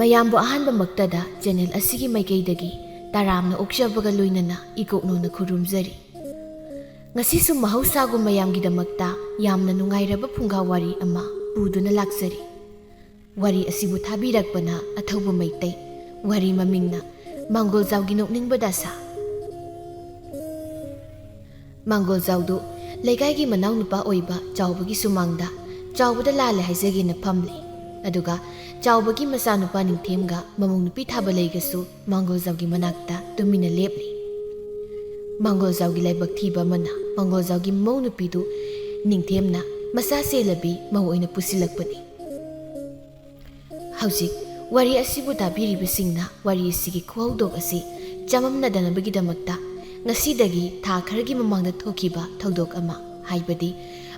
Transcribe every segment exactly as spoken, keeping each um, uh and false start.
ꯃꯌꯥꯝꯕꯨ ꯑꯍꯥꯟꯕꯃꯛꯇꯗ ꯆꯦꯅꯦꯜ ꯑꯁꯤꯒꯤ ꯃꯥꯏꯀꯩꯗꯒꯤ ꯇꯔꯥꯝꯅ ꯑꯣꯛꯆꯕꯒ ꯂꯣꯏꯅꯅ ꯏꯀꯣꯛꯅꯧꯅ ꯈꯨꯔꯨꯝꯖꯔꯤ꯫ ꯉꯁꯤꯁꯨ ꯃꯍꯧꯁꯥꯒꯨꯝ ꯃꯌꯥꯝꯒꯤꯗꯃꯛꯇ ꯌꯥꯝꯅ ꯅꯨꯡꯉꯥꯏꯔꯕ ꯐꯨꯡꯒꯥ ꯋꯥꯔꯤ ꯑꯃ ꯄꯨꯗꯨꯅ ꯂꯥꯛꯆꯔꯤ꯫ ꯋꯥꯔꯤ ꯑꯁꯤꯕꯨ ꯊꯥꯕꯤꯔꯛꯄꯅ ꯑꯊꯧꯕ ꯃꯩꯇꯩ, ꯋꯥꯔꯤ ꯃꯃꯤꯡꯅ ꯃꯥꯡꯒꯣꯜꯖꯥꯎꯒꯤ ꯅꯣꯛꯅꯤꯡꯕ ꯗꯁꯥ꯫ ꯃꯥꯡꯒꯣꯜꯖꯥꯎꯗꯨ ꯂꯩꯀꯥꯏꯒꯤ ꯃꯅꯥꯎꯅꯨꯄꯥ ꯑꯣꯏꯕ ꯆꯥꯎꯕꯒꯤ ꯁꯨꯃꯥꯡꯗ ꯆꯥꯎꯕꯗ ꯂꯥꯜꯂꯦ ꯍꯥꯏꯖꯒꯦꯅ ꯐꯝꯂꯤ꯫ ꯑꯗꯨꯒ ꯆꯥꯎꯕꯒꯤ ꯃꯆꯥꯅꯨꯄꯥ ꯅꯤꯡꯊꯦꯝꯒ ꯃꯃꯧ ꯅꯨꯄꯤ ꯊꯥꯕ ꯂꯩꯒꯁꯨ ꯃꯥꯡꯒꯣꯜꯖꯥꯎꯒꯤ ꯃꯅꯥꯛꯇ ꯇꯨꯃꯤꯟꯅ ꯂꯦꯞꯂꯤ꯫ ꯃꯥꯡꯒꯣꯜꯖꯥꯎꯒꯤ ꯂꯥꯏꯕꯛ ꯊꯤꯕ ꯑꯃꯅ ꯃꯥꯡꯒꯣꯜꯖꯥꯎꯒꯤ ꯃꯃꯧ ꯅꯨꯄꯤꯗꯨ ꯅꯤꯡꯊꯦꯝꯅ ꯃꯆꯥ ꯆꯦꯜꯂꯕꯤ ꯃꯧ ꯑꯣꯏꯅ ꯄꯨꯁꯤꯜꯂꯛꯄꯅꯤ꯫ ꯍꯧꯖꯤꯛ ꯋꯥꯔꯤ ꯑꯁꯤꯕꯨ ꯇꯥꯕꯤꯔꯤꯕꯁꯤꯡꯅ ꯋꯥꯔꯤ ꯑꯁꯤꯒꯤ ꯈꯨꯍꯧꯗꯣꯛ ꯑꯁꯤ ꯆꯃꯝꯅꯗꯅꯕꯒꯤꯗꯃꯛꯇ ꯉꯁꯤꯗꯒꯤ ꯊꯥ ꯈꯔꯒꯤ ꯃꯃꯥꯡꯗ ꯊꯣꯛꯈꯤꯕ ꯊꯧꯗꯣꯛ ꯑꯃ, ꯍꯥꯏꯕꯗꯤ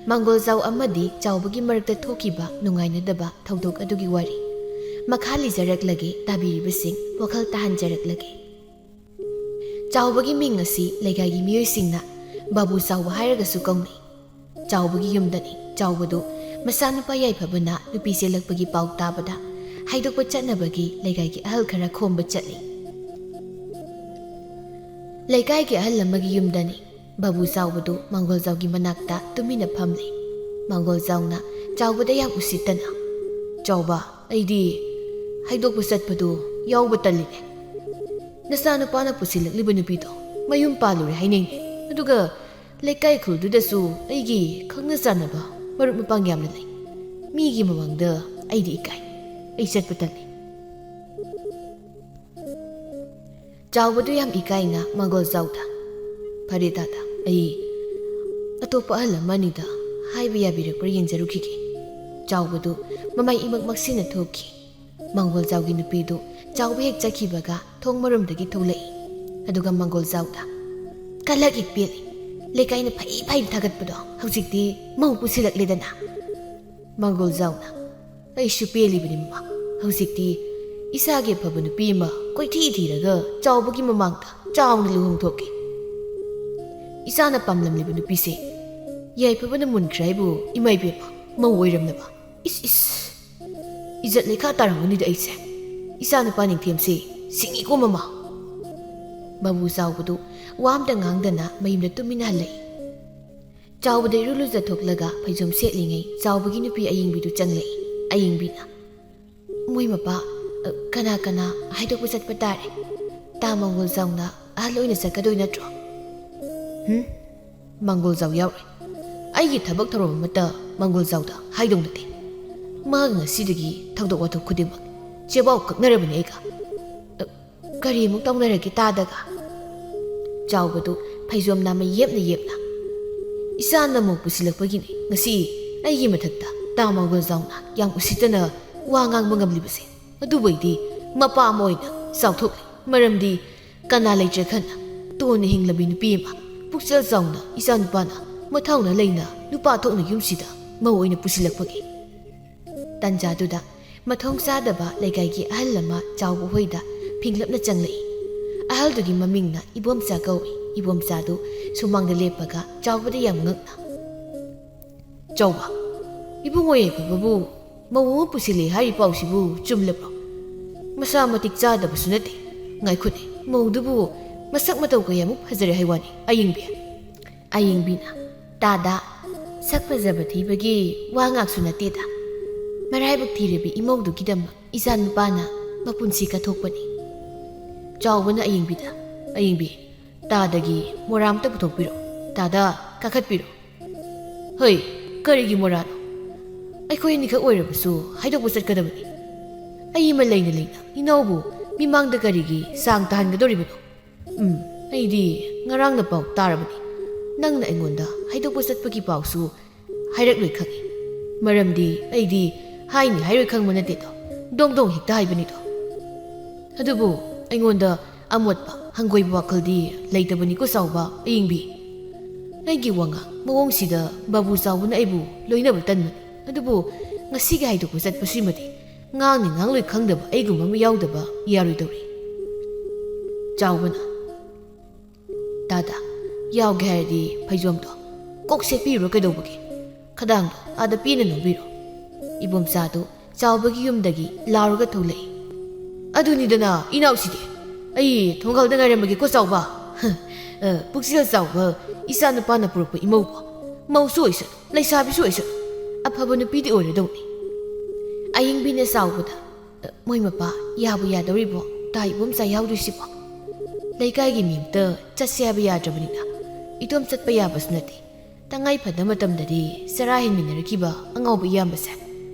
ꯃꯥꯡꯒꯣꯜꯖꯥꯎ ꯑꯃꯗꯤ ꯆꯥꯎꯕꯒꯤ ꯃꯔꯛꯇ ꯊꯣꯛꯈꯤꯕ ꯅꯨꯡꯉꯥꯏꯅꯗꯕ ꯊꯧꯗꯣꯛ ꯑꯗꯨꯒꯤ ꯋꯥꯔꯤ ꯃꯈꯥ ꯂꯤꯖꯔꯛꯂꯒꯦ꯫ ꯇꯥꯕꯤꯔꯤꯕꯁꯤꯡ ꯋꯥꯈꯜ ꯇꯥꯍꯟꯖꯔꯛꯂꯒꯦ꯫ ꯆꯥꯎꯕꯒꯤ ꯃꯤꯡ ꯑꯁꯤ ꯂꯩꯀꯥꯏꯒꯤ ꯃꯤꯑꯣꯏꯁꯤꯡꯅ ꯕꯥꯕꯨ ꯆꯥꯎꯕ ꯍꯥꯏꯔꯒꯁꯨ ꯀꯧꯅꯩ꯫ ꯆꯥꯎꯕꯒꯤ ꯌꯨꯝꯗꯅꯤ꯫ ꯆꯥꯎꯕꯗꯨ ꯃꯆꯥꯅꯨꯄꯥ ꯌꯥꯏꯐꯕꯅ ꯅꯨꯄꯤ ꯆꯦꯜꯂꯛꯄꯒꯤ ꯄꯥꯎ ꯇꯥꯕꯗ ꯍꯥꯏꯗꯣꯛꯄ ꯆꯠꯅꯕꯒꯤ ꯂꯩꯀꯥꯏꯒꯤ ꯑꯍꯜ ꯈꯔ ꯈꯣꯝꯕ ꯆꯠꯂꯤ꯫ ꯂꯩꯀꯥꯏꯒꯤ ꯑꯍꯜ ꯑꯃꯒꯤ ꯌꯨꯝꯗꯅꯤ꯫ ꯕꯥꯕꯨ ꯆꯥꯎꯕꯗꯨ ꯃꯥꯡꯒꯣꯜꯖꯥꯎꯒꯤ ꯃꯅꯥꯛꯇ ꯇꯨꯃꯤꯟꯅ ꯐꯝꯂꯤ꯫ ꯃꯥꯡꯒꯣꯜꯖꯥꯎꯅ ꯆꯥꯎꯕꯗ ꯌꯥꯝ ꯎꯁꯤꯠꯇꯅ, "ꯆꯥꯎꯕ, ꯑꯩꯗꯤ ꯍꯥꯏꯗꯣꯛꯄ ꯆꯠꯄꯗꯨ ꯌꯥꯎꯕ ꯇꯜꯂꯤꯅꯦ꯫ ꯅꯆꯥꯅꯨꯄꯥꯅ ꯄꯨꯁꯤꯜꯂꯛꯂꯤꯕ ꯅꯨꯄꯤꯗꯣ ꯃꯌꯨꯝ ꯄꯥꯜꯂꯨꯔꯦ ꯍꯥꯏꯅꯩꯅꯦ꯫ ꯑꯗꯨꯒ ꯂꯩꯀꯥꯏ ꯈꯨꯜꯗꯨꯗꯁꯨ ꯑꯩꯒꯤ ꯈꯪꯅ ꯆꯥꯟꯅꯕ ꯃꯔꯨꯞ ꯃꯄꯥꯡ ꯌꯥꯝꯅ ꯂꯩ꯫ ꯃꯤꯒꯤ ꯃꯃꯥꯡꯗ ꯑꯩꯗꯤ ꯏꯀꯥꯏ꯫ ꯑꯩ ꯆꯠꯄ ꯇꯜꯂꯤ꯫" ꯆꯥꯎꯕꯗꯨ ꯌꯥꯝ ꯏꯀꯥꯏꯅ ꯃꯥꯡꯒꯣꯜꯖꯥꯎꯗ, "ꯐꯔꯦ ꯇꯥꯗ, ꯑꯩ ꯑꯇꯣꯞꯄ ꯑꯍꯜ ꯑꯃ ꯑꯅꯤꯗ ꯍꯥꯏꯕ ꯌꯥꯕꯤꯔꯛꯄ꯭ꯔꯥ ꯌꯦꯡꯖꯔꯨꯈꯤꯒꯦ꯫" ꯆꯥꯎꯕꯗꯨ ꯃꯃꯥꯏ ꯏꯃꯛ ꯃꯛꯁꯤꯟꯅ ꯊꯣꯛꯈꯤ꯫ ꯃꯥꯡꯒꯣꯜꯖꯥꯎꯒꯤ ꯅꯨꯄꯤꯗꯨ ꯆꯥꯎꯕ ꯍꯦꯛ ꯆꯠꯈꯤꯕꯒ ꯊꯣꯡ ꯃꯔꯨꯝꯗꯒꯤ ꯊꯣꯛꯂꯛꯏ꯫ ꯑꯗꯨꯒ ꯃꯥꯡꯒꯣꯜꯖꯥꯎꯗ, "ꯀꯂꯛ ꯍꯦꯛ ꯄꯦꯜꯂꯤ꯫ ꯂꯩꯀꯥꯏꯅ ꯐꯩ ꯐꯩꯅ ꯊꯥꯒꯠꯄꯗꯣ ꯍꯧꯖꯤꯛꯇꯤ ꯃꯧ ꯄꯨꯁꯤꯜꯂꯛꯂꯦꯗꯅ꯫" ꯃꯥꯡꯒꯣꯜꯖꯥꯎꯅ, "ꯑꯩꯁꯨ ꯄꯦꯜꯂꯤꯕꯅꯤ ꯃꯃꯥ꯫ ꯍꯧꯖꯤꯛꯇꯤ ꯏꯆꯥꯒꯤ ꯑꯐꯕ ꯅꯨꯄꯤ ꯑꯃ ꯀꯣꯏꯊꯤ ꯊꯤꯔꯒ ꯆꯥꯎꯕꯒꯤ ꯃꯃꯥꯡꯗ ꯆꯥꯎꯅ ꯂꯨꯍꯣꯡꯊꯣꯛꯀꯦ꯫ ꯏꯆꯥꯅ ꯄꯥꯝꯂꯝꯂꯤꯕ ꯅꯨꯄꯤꯁꯦ ꯌꯥꯏꯐꯕꯅ ꯃꯨꯟꯈ꯭ꯔꯦ ꯍꯥꯏꯕꯨ ꯏꯃꯥ ꯏꯕꯦꯝꯃ, ꯃꯧ ꯑꯣꯏꯔꯝꯂꯕ꯫ ꯏꯁ ꯏꯁ꯫ ꯏꯖꯠ ꯂꯩꯈꯥ ꯇꯥꯔꯝꯒꯅꯤꯗ ꯑꯩꯁꯦ꯫ "ꯏꯆꯥꯅꯨꯄꯥ ꯅꯤꯡꯊꯦꯝꯁꯤ ꯁꯤꯡꯉꯤꯀꯣ ꯃꯃꯥ!" ꯕꯥꯕꯨ ꯆꯥꯎꯕꯗꯨ ꯋꯥ ꯑꯝꯇ ꯉꯥꯡꯗꯅ ꯃꯌꯨꯝꯗ ꯇꯨꯃꯤꯟꯅ ꯍꯜꯂꯛꯏ꯫ ꯆꯥꯎꯕꯗ ꯏꯔꯨ ꯂꯨꯖꯊꯣꯛꯂꯒ ꯐꯩꯖꯣꯝ ꯁꯦꯠꯂꯤꯉꯩ ꯆꯥꯎꯕꯒꯤ ꯅꯨꯄꯤ ꯑꯌꯤꯡꯕꯤꯗꯨ ꯆꯪꯂꯛꯏ꯫ ꯑꯌꯤꯡꯕꯤꯅ, "ꯃꯣꯏ ꯃꯄꯥ, ꯑ, ꯀꯅꯥ ꯀꯅꯥ ꯍꯥꯏꯗꯣꯛꯄ ꯆꯠꯄ ꯇꯥꯔꯦ? ꯇꯥ ꯃꯪꯒꯣꯜ ꯖꯥꯎꯅ ꯑꯍꯜ ꯑꯣꯏꯅ ꯆꯠꯀꯗꯣꯏ ꯅꯠꯇ꯭ꯔꯣ?" "ꯍꯨꯝ? ꯃꯪꯒꯣꯜ ꯖꯥꯎ ꯌꯥꯎꯔꯣꯏ꯫ ꯑꯩꯒꯤ ꯊꯕꯛ ꯊꯧꯔꯝ ꯑꯃꯠꯇ ꯃꯪꯒꯣꯜ ꯖꯥꯎꯗ ꯍꯥꯏꯗꯧ ꯅꯠꯇꯦ꯫ ꯃꯥꯒ ꯉꯁꯤꯗꯒꯤ ꯊꯧꯗꯣꯛ ꯋꯥꯊꯣꯛ ꯈꯨꯗꯤꯡꯃꯛ ꯆꯦꯕꯥꯎ ꯀꯛꯅꯔꯕꯅꯤ ꯑꯩꯒ꯫ ꯑ, ꯀꯔꯤꯃꯨꯛ ꯇꯧꯅꯔꯒꯦ ꯇꯥꯗꯒ?" ꯆꯥꯎꯕꯗꯨ ꯐꯩꯖꯣꯝ ꯅꯥꯃ ꯌꯦꯞꯅ ꯌꯦꯞꯅ, "ꯏꯆꯥꯅ ꯃꯧ ꯄꯨꯁꯤꯜꯂꯛꯄꯒꯤꯅꯤ ꯉꯁꯤ ꯑꯩꯒꯤ ꯃꯊꯛꯇ ꯇꯥ ꯃꯪꯒꯣꯜ ꯖꯥꯎꯅ ꯌꯥꯝ ꯎꯁꯤꯠꯇꯅ ꯋꯥ ꯉꯥꯡꯕ ꯉꯝꯂꯤꯕꯁꯦ꯫ ꯑꯗꯨꯕꯨ ꯑꯩꯗꯤ ꯃꯄꯥ ꯑꯃ ꯑꯣꯏꯅ ꯆꯥꯎꯊꯣꯛꯂꯦ꯫ ꯃꯔꯝꯗꯤ ꯀꯅꯥ ꯂꯩꯇ꯭ꯔꯦ ꯈꯟꯅ ꯇꯣꯟꯅ ꯍꯤꯡꯂꯕꯤ ꯅꯨꯄꯤ ꯑꯃ ꯄꯨꯛꯆꯦꯜ ꯆꯥꯎꯅ ꯏꯆꯥꯅꯨꯄꯥꯅ ꯃꯊꯧꯅ ꯂꯩꯅ ꯅꯨꯄꯥ ꯊꯣꯛꯅ ꯌꯨꯝꯁꯤꯗ ꯃꯧ ꯑꯣꯏꯅ ꯄꯨꯁꯤꯜꯂꯛꯄꯒꯤ" ꯇꯟꯖꯥꯗꯨꯗ ꯃꯊꯣꯡ ꯆꯥꯗꯕ ꯂꯩꯀꯥꯏꯒꯤ ꯑꯍꯜ ꯑꯃ ꯆꯥꯎꯕ ꯍꯣꯏꯗ ꯐꯤꯡꯂꯞꯅ ꯆꯪꯂꯛꯏ꯫ ꯑꯍꯜꯗꯨꯒꯤ ꯃꯃꯤꯡꯅ ꯏꯕꯣꯝꯆꯥ ꯀꯧꯏ꯫ ꯏꯕꯣꯝꯆꯥꯗꯨ ꯁꯨꯃꯥꯡꯗ ꯂꯦꯞꯄꯒ ꯆꯥꯎꯕꯗ ꯌꯥꯝ ꯉꯛꯅ, "ꯆꯥꯎꯕ, ꯏꯕꯨꯡꯉꯣ ꯌꯥꯏꯐꯕꯕꯨ ꯃꯧ ꯑꯃ ꯄꯨꯁꯤꯜꯂꯦ ꯍꯥꯏꯔꯤ ꯄꯥꯎꯁꯤꯕꯨ ꯆꯨꯝꯂꯕ꯭ꯔꯣ? ꯃꯁꯥ ꯃꯇꯤꯛ ꯆꯥꯗꯕꯁꯨ ꯅꯠꯇꯦ꯫ ꯉꯥꯏꯈꯣꯅꯦ, ꯃꯧꯗꯨꯕꯨ ꯃꯁꯛ ꯃꯇꯧ ꯀꯌꯥꯃꯨꯛ ꯐꯖꯔꯦ ꯍꯥꯏ ꯋꯥꯅꯤ, ꯑꯌꯤꯡꯕꯤ!" ꯑꯌꯤꯡꯕꯤꯅ, "ꯇꯥꯗ, ꯁꯛ ꯐꯖꯕ ꯊꯤꯕꯒꯤ ꯋꯥ ꯉꯥꯛꯁꯨ ꯅꯠꯇꯦꯗ꯫ ꯃꯔꯥꯏꯕꯛ ꯊꯤꯔꯕꯤ ꯏꯃꯧꯗꯨꯒꯤꯗꯃꯛ ꯏꯆꯥ ꯅꯨꯄꯥꯅ ꯃꯄꯨꯟꯁꯤ ꯀꯠꯊꯣꯛꯄꯅꯤ꯫" ꯆꯥꯎꯕꯅ ꯑꯌꯤꯡꯕꯤꯗ, "ꯑꯌꯤꯡꯕꯤ, ꯇꯥꯗꯒꯤ ꯃꯣꯔꯥ ꯑꯝꯇ ꯄꯨꯊꯣꯛꯄꯤꯔꯣ꯫ ꯇꯥꯗ, ꯀꯥꯈꯠꯄꯤꯔꯣ꯫" "ꯍꯩ, ꯀꯔꯤꯒꯤ ꯃꯣꯔꯥꯅꯣ? ꯑꯩꯈꯣꯏ ꯑꯅꯤꯈꯛ ꯑꯣꯏꯔꯕꯁꯨ ꯍꯥꯏꯗꯣꯛꯄ ꯆꯠꯀꯗꯕꯅꯤ꯫ ꯑꯩ ꯑꯃ ꯂꯩꯅ ꯂꯩꯅ ꯏꯅꯥꯎꯕꯨ ꯃꯤꯃꯥꯡꯗ ꯀꯔꯤꯒꯤ ꯆꯥꯡ ꯇꯥꯍꯟꯒꯗꯧꯔꯤꯕꯅꯣ? ꯎꯝ, ꯑꯩꯗꯤ ꯉꯔꯥꯡꯅ ꯄꯥꯎ ꯇꯥꯔꯕꯅꯤ꯫ ꯅꯪꯅ ꯑꯩꯉꯣꯟꯗ ꯍꯥꯏꯗꯣꯛꯄ ꯆꯠꯄꯒꯤ ꯄꯥꯎꯁꯨ ꯍꯥꯏꯔꯛꯂꯣꯏ ꯈꯪꯏ꯫ ꯃꯔꯝꯗꯤ ꯑꯩꯗꯤ ꯍꯥꯏꯅꯤ ꯍꯥꯏꯔꯣꯏ ꯈꯪꯕ ꯅꯠꯇꯦꯗꯣ, ꯗꯣꯡ ꯗꯣꯡ ꯍꯦꯛꯇ ꯍꯥꯏꯕꯅꯤꯗꯣ꯫ ꯑꯗꯨꯕꯨ ꯑꯩꯉꯣꯟꯗ ꯑꯃꯣꯠꯄ ꯍꯪꯒꯣꯏꯕ ꯋꯥꯈꯜꯗꯤ ꯂꯩꯇꯕꯅꯤꯀꯣ ꯆꯥꯎꯕ, ꯑꯌꯤꯡꯕꯤ꯫ ꯑꯩꯒꯤ ꯋꯥꯉꯥꯡ ꯃꯑꯣꯡꯁꯤꯗ ꯕꯥꯕꯨ ꯆꯥꯎꯕꯅ ꯑꯩꯕꯨ ꯂꯣꯏꯅꯕ ꯇꯟꯕꯅꯤ꯫ ꯑꯗꯨꯕꯨ ꯉꯁꯤꯒꯤ ꯍꯥꯏꯗꯣꯛꯄ ꯆꯠꯄꯁꯤꯃꯗꯤ ꯉꯥꯡꯅꯤ ꯉꯥꯡꯂꯣꯏ ꯈꯪꯗꯕ ꯑꯩꯒꯨꯝꯕ ꯑꯃ ꯌꯥꯎꯗꯕ ꯌꯥꯔꯣꯏꯗꯧꯔꯤ꯫" ꯆꯥꯎꯕꯅ, "ꯇꯥꯗ, ꯌꯥꯎꯒꯦ ꯍꯥꯏꯔꯗꯤ ꯐꯩꯖꯣꯝꯗꯣ ꯀꯣꯛ ꯁꯦꯠꯄꯤꯔꯨꯔꯣ ꯀꯩꯗꯧꯕꯒꯦ? ꯈꯗꯥꯡꯗꯣ ꯑꯥꯗ ꯄꯦꯟꯅ ꯅꯣꯝꯕꯤꯔꯣ꯫" ꯏꯕꯣꯝꯆꯥꯗꯨ ꯆꯥꯎꯕꯒꯤ ꯌꯨꯝꯗꯒꯤ ꯂꯥꯎꯔꯒ ꯊꯣꯛꯂꯛꯏ꯫ ꯑꯗꯨꯅꯤꯗꯅ, ꯏꯅꯥꯎꯁꯤꯗꯤ꯫ ꯑꯩ ꯊꯣꯡꯒꯥꯜꯗ ꯉꯥꯏꯔꯝꯃꯒꯦꯀꯣ, ꯆꯥꯎꯕ꯫ ꯑ, ꯄꯨꯛꯆꯦꯜ ꯆꯥꯎꯕ ꯏꯆꯥ ꯅꯨꯄꯥꯅ ꯄꯨꯔꯛꯄ ꯏꯃꯧꯕꯨ꯫ ꯃꯧꯁꯨ ꯑꯣꯏꯁꯅꯨ, ꯂꯩꯁꯥꯕꯤꯁꯨ ꯑꯣꯏꯁꯅꯨ꯫ ꯑꯐꯕ ꯅꯨꯄꯤꯗꯤ ꯑꯣꯏꯔꯗꯧꯅꯤ꯫ ꯑꯌꯤꯡꯕꯤꯅ ꯆꯥꯎꯕꯗ, "ꯑ, ꯃꯣꯏ ꯃꯄꯥ, ꯌꯥꯕꯨ ꯌꯥꯗꯧꯔꯤꯕꯣ? ꯇꯥ ꯏꯕꯣꯝꯆꯥ ꯌꯥꯎꯗꯣꯏꯁꯤꯕꯣ? ꯂꯩꯀꯥꯏꯒꯤ ꯃꯤ ꯑꯝꯇ ꯆꯠꯁꯦ ꯍꯥꯏꯕ ꯌꯥꯗ꯭ꯔꯕꯅꯤꯅ, ꯏꯇꯣꯝ ꯆꯠꯄ ꯌꯥꯕꯁꯨ ꯅꯠꯇꯦ꯫ ꯇꯉꯥꯏ ꯐꯗꯕ ꯃꯇꯝꯗꯗꯤ ꯆꯔꯥ ꯍꯦꯟꯃꯤꯟꯅꯔꯛꯈꯤꯕ ꯑꯉꯥꯎꯕ ꯏꯌꯥꯝꯕꯁꯦ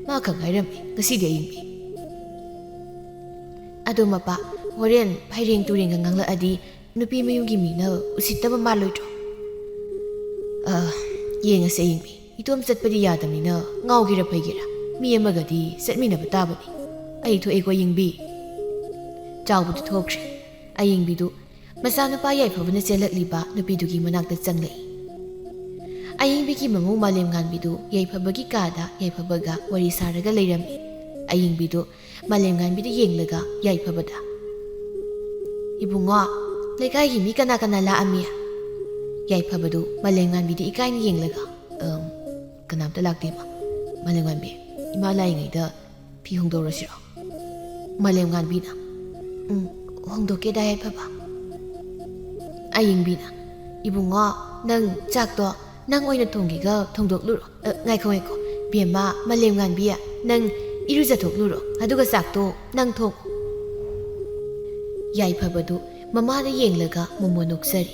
ꯃꯥ ꯈꯛ ꯉꯥꯏꯔꯝꯃꯤ ꯉꯁꯤꯗꯤ ꯑꯌꯤꯡꯕꯤ꯫ ꯑꯗꯣ ꯃꯄꯥ, ꯍꯣꯔꯦꯟ ꯐꯩꯔꯦꯡ ꯇꯨꯔꯦꯡꯒ ꯉꯥꯡꯂꯛꯑꯗꯤ ꯅꯨꯄꯤ ꯃꯌꯨꯝꯒꯤ ꯃꯤꯅ ꯎꯁꯤꯠꯇꯕ ꯃꯥꯜꯂꯣꯏꯗ꯭ꯔꯣ?" "ꯑ, ꯌꯦꯡꯉꯁꯦ ꯑꯌꯤꯡꯕꯤ꯫ ꯏꯇꯣꯝ ꯆꯠꯄꯗꯤ ꯌꯥꯗꯕꯅꯤꯅ ꯉꯥꯎꯒꯦꯔꯥ ꯐꯩꯒꯦꯔꯥ ꯃꯤ ꯑꯃꯒꯗꯤ ꯆꯠꯃꯤꯟꯅꯕ ꯇꯥꯕꯅꯤ꯫ ꯑꯩ ꯊꯣꯛꯑꯦꯀꯣ ꯑꯌꯤꯡꯕꯤ꯫" ꯆꯥꯎꯕꯗꯨ ꯊꯣꯛꯈ꯭ꯔꯦ꯫ ꯑꯌꯤꯡꯕꯤꯗꯨ ꯃꯆꯥꯅꯨꯄꯥ ꯌꯥꯏꯐꯕꯅ ꯆꯦꯜꯂꯛꯂꯤꯕ ꯅꯨꯄꯤꯗꯨꯒꯤ ꯃꯅꯥꯛꯇ ꯆꯪꯂꯛꯏ꯫ ꯑꯌꯤꯡꯕꯤꯒꯤ ꯃꯃꯧ ꯃꯥꯂꯦꯝꯉꯥꯟꯕꯤꯗꯨ ꯌꯥꯏꯐꯕꯒꯤ ꯀꯥꯗ ꯌꯥꯏꯐꯕꯒ ꯋꯥꯔꯤ ꯁꯥꯔꯒ ꯂꯩꯔꯝꯃꯤ꯫ ꯑꯌꯤꯡꯕꯤꯗꯨ ꯃꯥꯂꯦꯝꯉꯥꯟꯕꯤꯗ ꯌꯦꯡꯂꯒ ꯌꯥꯏꯐꯕꯗ, "ꯏꯕꯨꯡꯉꯣ, ꯂꯩꯀꯥꯏꯒꯤ ꯃꯤ ꯀꯅꯥ ꯀꯅꯥ ꯂꯥꯛꯑꯝꯃꯤ?" ꯌꯥꯏꯐꯕꯗꯨ ꯃꯥꯂꯦꯝꯉꯥꯟꯕꯤꯗ ꯏꯀꯥꯏꯅ ꯌꯦꯡꯂꯒ, "ꯑꯝ, ꯀꯅꯥꯝꯇ ꯂꯥꯛꯇꯦꯕ꯫ ꯃꯥꯂꯦꯝꯉꯥꯟꯕꯤ, ꯏꯃꯥ ꯂꯥꯛꯏꯉꯩꯗ ꯐꯤ ꯍꯣꯡꯗꯣꯛꯔꯁꯤꯔꯣ?" ꯃꯥꯂꯦꯝꯉꯥꯟꯕꯤꯅ, "ꯎꯝ, ꯍꯣꯡꯗꯣꯛꯀꯦꯗ ꯌꯥꯏꯐꯕ꯫" ꯑꯌꯤꯡꯕꯤꯅ, "ꯏꯕꯨꯡꯉꯣ, ꯅꯪ ꯆꯥꯛꯇꯣ ꯅꯪ ꯑꯣꯏꯅ ꯊꯣꯡꯒꯦꯒ ꯊꯣꯡꯗꯣꯛꯂꯨꯔꯣ꯫ ꯑ, ꯉꯥꯏꯈꯣ, ꯉꯥꯏꯈꯣ꯫ ꯕꯦꯝꯃ, ꯃꯥꯂꯦꯝꯉꯥꯟꯕꯤ, ꯅꯪ ꯏꯔꯨꯖꯊꯣꯛꯂꯨꯔꯣ꯫ ꯑꯗꯨꯒ ꯆꯥꯛꯇꯣ ꯅꯪ ꯊꯣꯡꯉꯣ꯫" ꯌꯥꯏꯐꯕꯗꯨ ꯃꯃꯥꯗ ꯌꯦꯡꯂꯒ ꯃꯣꯃꯣ ꯅꯣꯛꯆꯔꯤ꯫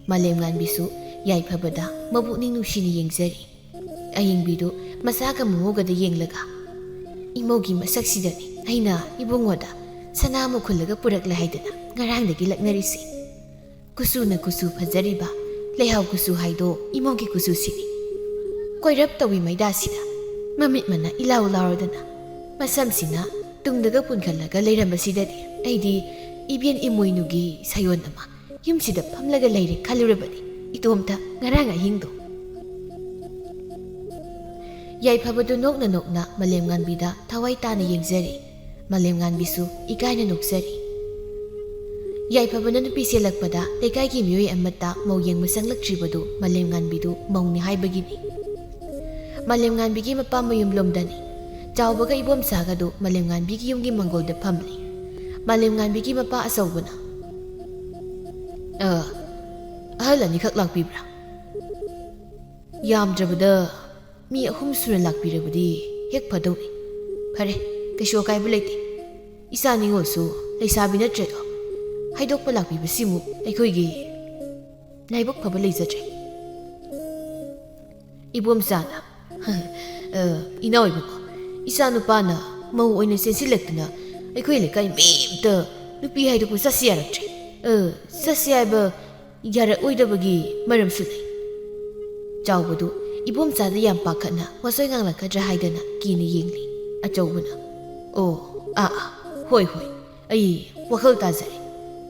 ꯃꯥꯂꯦꯝꯉꯥꯟꯕꯤꯁꯨ ꯌꯥꯏꯐꯕꯗ ꯃꯕꯨꯛꯅꯤꯡ ꯅꯨꯡꯁꯤꯅ ꯌꯦꯡꯖꯔꯤ꯫ ꯑꯌꯤꯡꯕꯤꯗꯨ ꯃꯆꯥꯒ ꯃꯃꯧꯒꯗ ꯌꯦꯡꯂꯒ, "ꯏꯃꯧꯒꯤ ꯃꯁꯛꯁꯤꯗꯅꯤ ꯑꯩꯅ ꯏꯕꯨꯡꯉꯣꯗ ꯁꯅꯥ ꯑꯃ ꯈꯨꯜꯂꯒ ꯄꯨꯔꯛꯂꯦ ꯍꯥꯏꯗꯅ ꯉꯔꯥꯡꯗꯒꯤ ꯂꯛꯅꯔꯤꯁꯤ꯫ ꯀꯨꯆꯨꯅ ꯀꯨꯆꯨ ꯐꯖꯔꯤꯕ ꯂꯩꯍꯥꯎ ꯀꯨꯆꯨ ꯍꯥꯏꯗꯣ ꯏꯃꯧꯒꯤ ꯀꯨꯆꯨꯁꯤꯅꯤ꯫ ꯀꯣꯏꯔꯞ ꯇꯧꯏ ꯃꯩꯗꯥꯁꯤꯗ ꯃꯃꯤꯠ ꯃꯅꯥ ꯏꯂꯥꯎ ꯂꯥꯎꯔꯗꯅ ꯃꯁꯝꯁꯤꯅ ꯇꯨꯡꯗꯒ ꯄꯨꯟꯈꯠꯂꯒ ꯂꯩꯔꯝꯕꯁꯤꯗꯗꯤ ꯑꯩꯗꯤ ꯏꯕꯦꯟ ꯏꯃꯣꯏꯅꯨꯒꯤ ꯁꯥꯌꯣꯟ ꯑꯃ ꯌꯨꯝꯁꯤꯗ ꯐꯝꯂꯒ ꯂꯩꯔꯦ ꯈꯜꯂꯨꯔꯕꯅꯤ ꯏꯇꯣꯝꯇ ꯉꯔꯥꯡ ꯑꯍꯤꯡꯗꯣ꯫" ꯌꯥꯏꯐꯕꯗꯨ ꯅꯣꯛꯅ ꯅꯣꯛꯅ ꯃꯥꯂꯦꯝꯉꯥꯟꯕꯤꯗ ꯊꯋꯥꯏ ꯇꯥꯅ ꯌꯦꯡꯖꯔꯤ꯫ ꯃꯥꯂꯦꯝꯉꯥꯟꯕꯤꯁꯨ ꯏꯀꯥꯏꯅ ꯅꯣꯛꯆꯔꯤ꯫ ꯌꯥꯏꯐꯕꯅ ꯅꯨꯄꯤ ꯆꯦꯜꯂꯛꯄꯗ ꯂꯩꯀꯥꯏꯒꯤ ꯃꯤꯑꯣꯏ ꯑꯃꯠꯇ ꯃꯧ ꯌꯦꯡꯕ ꯆꯪꯂꯛꯇ꯭ꯔꯤꯕꯗꯨ ꯃꯥꯂꯦꯝꯉꯥꯟꯕꯤꯗꯨ ꯃꯧꯅꯤ ꯍꯥꯏꯕꯒꯤꯅꯤ꯫ ꯃꯥꯂꯦꯝꯉꯥꯟꯕꯤꯒꯤ ꯃꯄꯥ ꯃꯌꯨꯝꯂꯣꯝꯗꯅꯤ꯫ ꯆꯥꯎꯕꯒ ꯏꯕꯣꯝꯆꯥꯒꯗꯨ ꯃꯥꯂꯦꯝꯉꯥꯟꯕꯤꯒꯤ ꯌꯨꯝꯒꯤ ꯃꯪꯒꯣꯜꯗ ꯐꯝꯂꯤ꯫ ꯃꯥꯂꯦꯝꯉꯥꯟꯕꯤꯒꯤ ꯃꯄꯥ ꯑꯆꯧꯕꯅ, "ꯑ, ꯑꯍꯜ ꯑꯅꯤꯈꯛ ꯂꯥꯛꯄꯤꯕ꯭ꯔꯥ? ꯌꯥꯝꯗ꯭ꯔꯕꯗ ꯃꯤ ꯑꯍꯨꯝ ꯁꯨꯅ ꯂꯥꯛꯄꯤꯔꯕꯗꯤ ꯍꯦꯛ ꯐꯗꯧꯅꯤ꯫ ꯐꯔꯦ, ꯀꯩꯁꯨ ꯑꯀꯥꯏꯕ ꯂꯩꯇꯦ꯫ ꯏꯆꯥ ꯅꯤꯉꯣꯜꯁꯨ ꯂꯩꯁꯥꯕꯤ ꯅꯠꯇ꯭ꯔꯦꯗꯣ꯫ ꯍꯥꯏꯗꯣꯛꯄ ꯂꯥꯛꯄꯤꯕꯁꯤꯃꯨꯛ ꯑꯩꯈꯣꯏꯒꯤ ꯂꯥꯏꯕꯛ ꯐꯕ ꯂꯩꯖꯗ꯭ꯔꯦ꯫" ꯏꯕꯣꯝꯆꯥꯅ, "ꯑ, ꯏꯅꯥꯎ ꯏꯕꯨꯡꯉꯣ, ꯏꯆꯥ ꯅꯨꯄꯥꯅ ꯃꯧ ꯑꯣꯏꯅ ꯆꯦꯟꯁꯤꯜꯂꯛꯇꯨꯅ ꯑꯩꯈꯣꯏ ꯂꯩꯀꯥꯏ ꯃꯤ ꯑꯝꯇ ꯅꯨꯄꯤ ꯍꯥꯏꯗꯣꯛꯄ ꯆꯠꯁꯤ ꯌꯥꯔꯛꯇ꯭ꯔꯦ꯫ ꯑ, ꯆꯠꯁꯤ ꯍꯥꯏꯕ ꯌꯥꯔꯛꯑꯣꯏꯗꯕꯒꯤ ꯃꯔꯝꯁꯨ ꯂꯩ꯫" ꯆꯥꯎꯕꯗꯨ ꯏꯕꯣꯝꯆꯥꯗ ꯌꯥꯝ ꯄꯥꯈꯠꯅ ꯋꯥꯆꯣꯏ ꯉꯥꯡꯂꯛꯀꯗ꯭ꯔꯥ ꯍꯥꯏꯗꯅ ꯀꯤꯅ ꯌꯦꯡꯂꯤ꯫ ꯑꯆꯧꯕꯅ, "ꯑꯣ, ꯑꯥ, ꯑꯥ, ꯍꯣꯏ, ꯍꯣꯏ, ꯑꯩ ꯋꯥꯈꯜ ꯇꯥꯖꯔꯦ꯫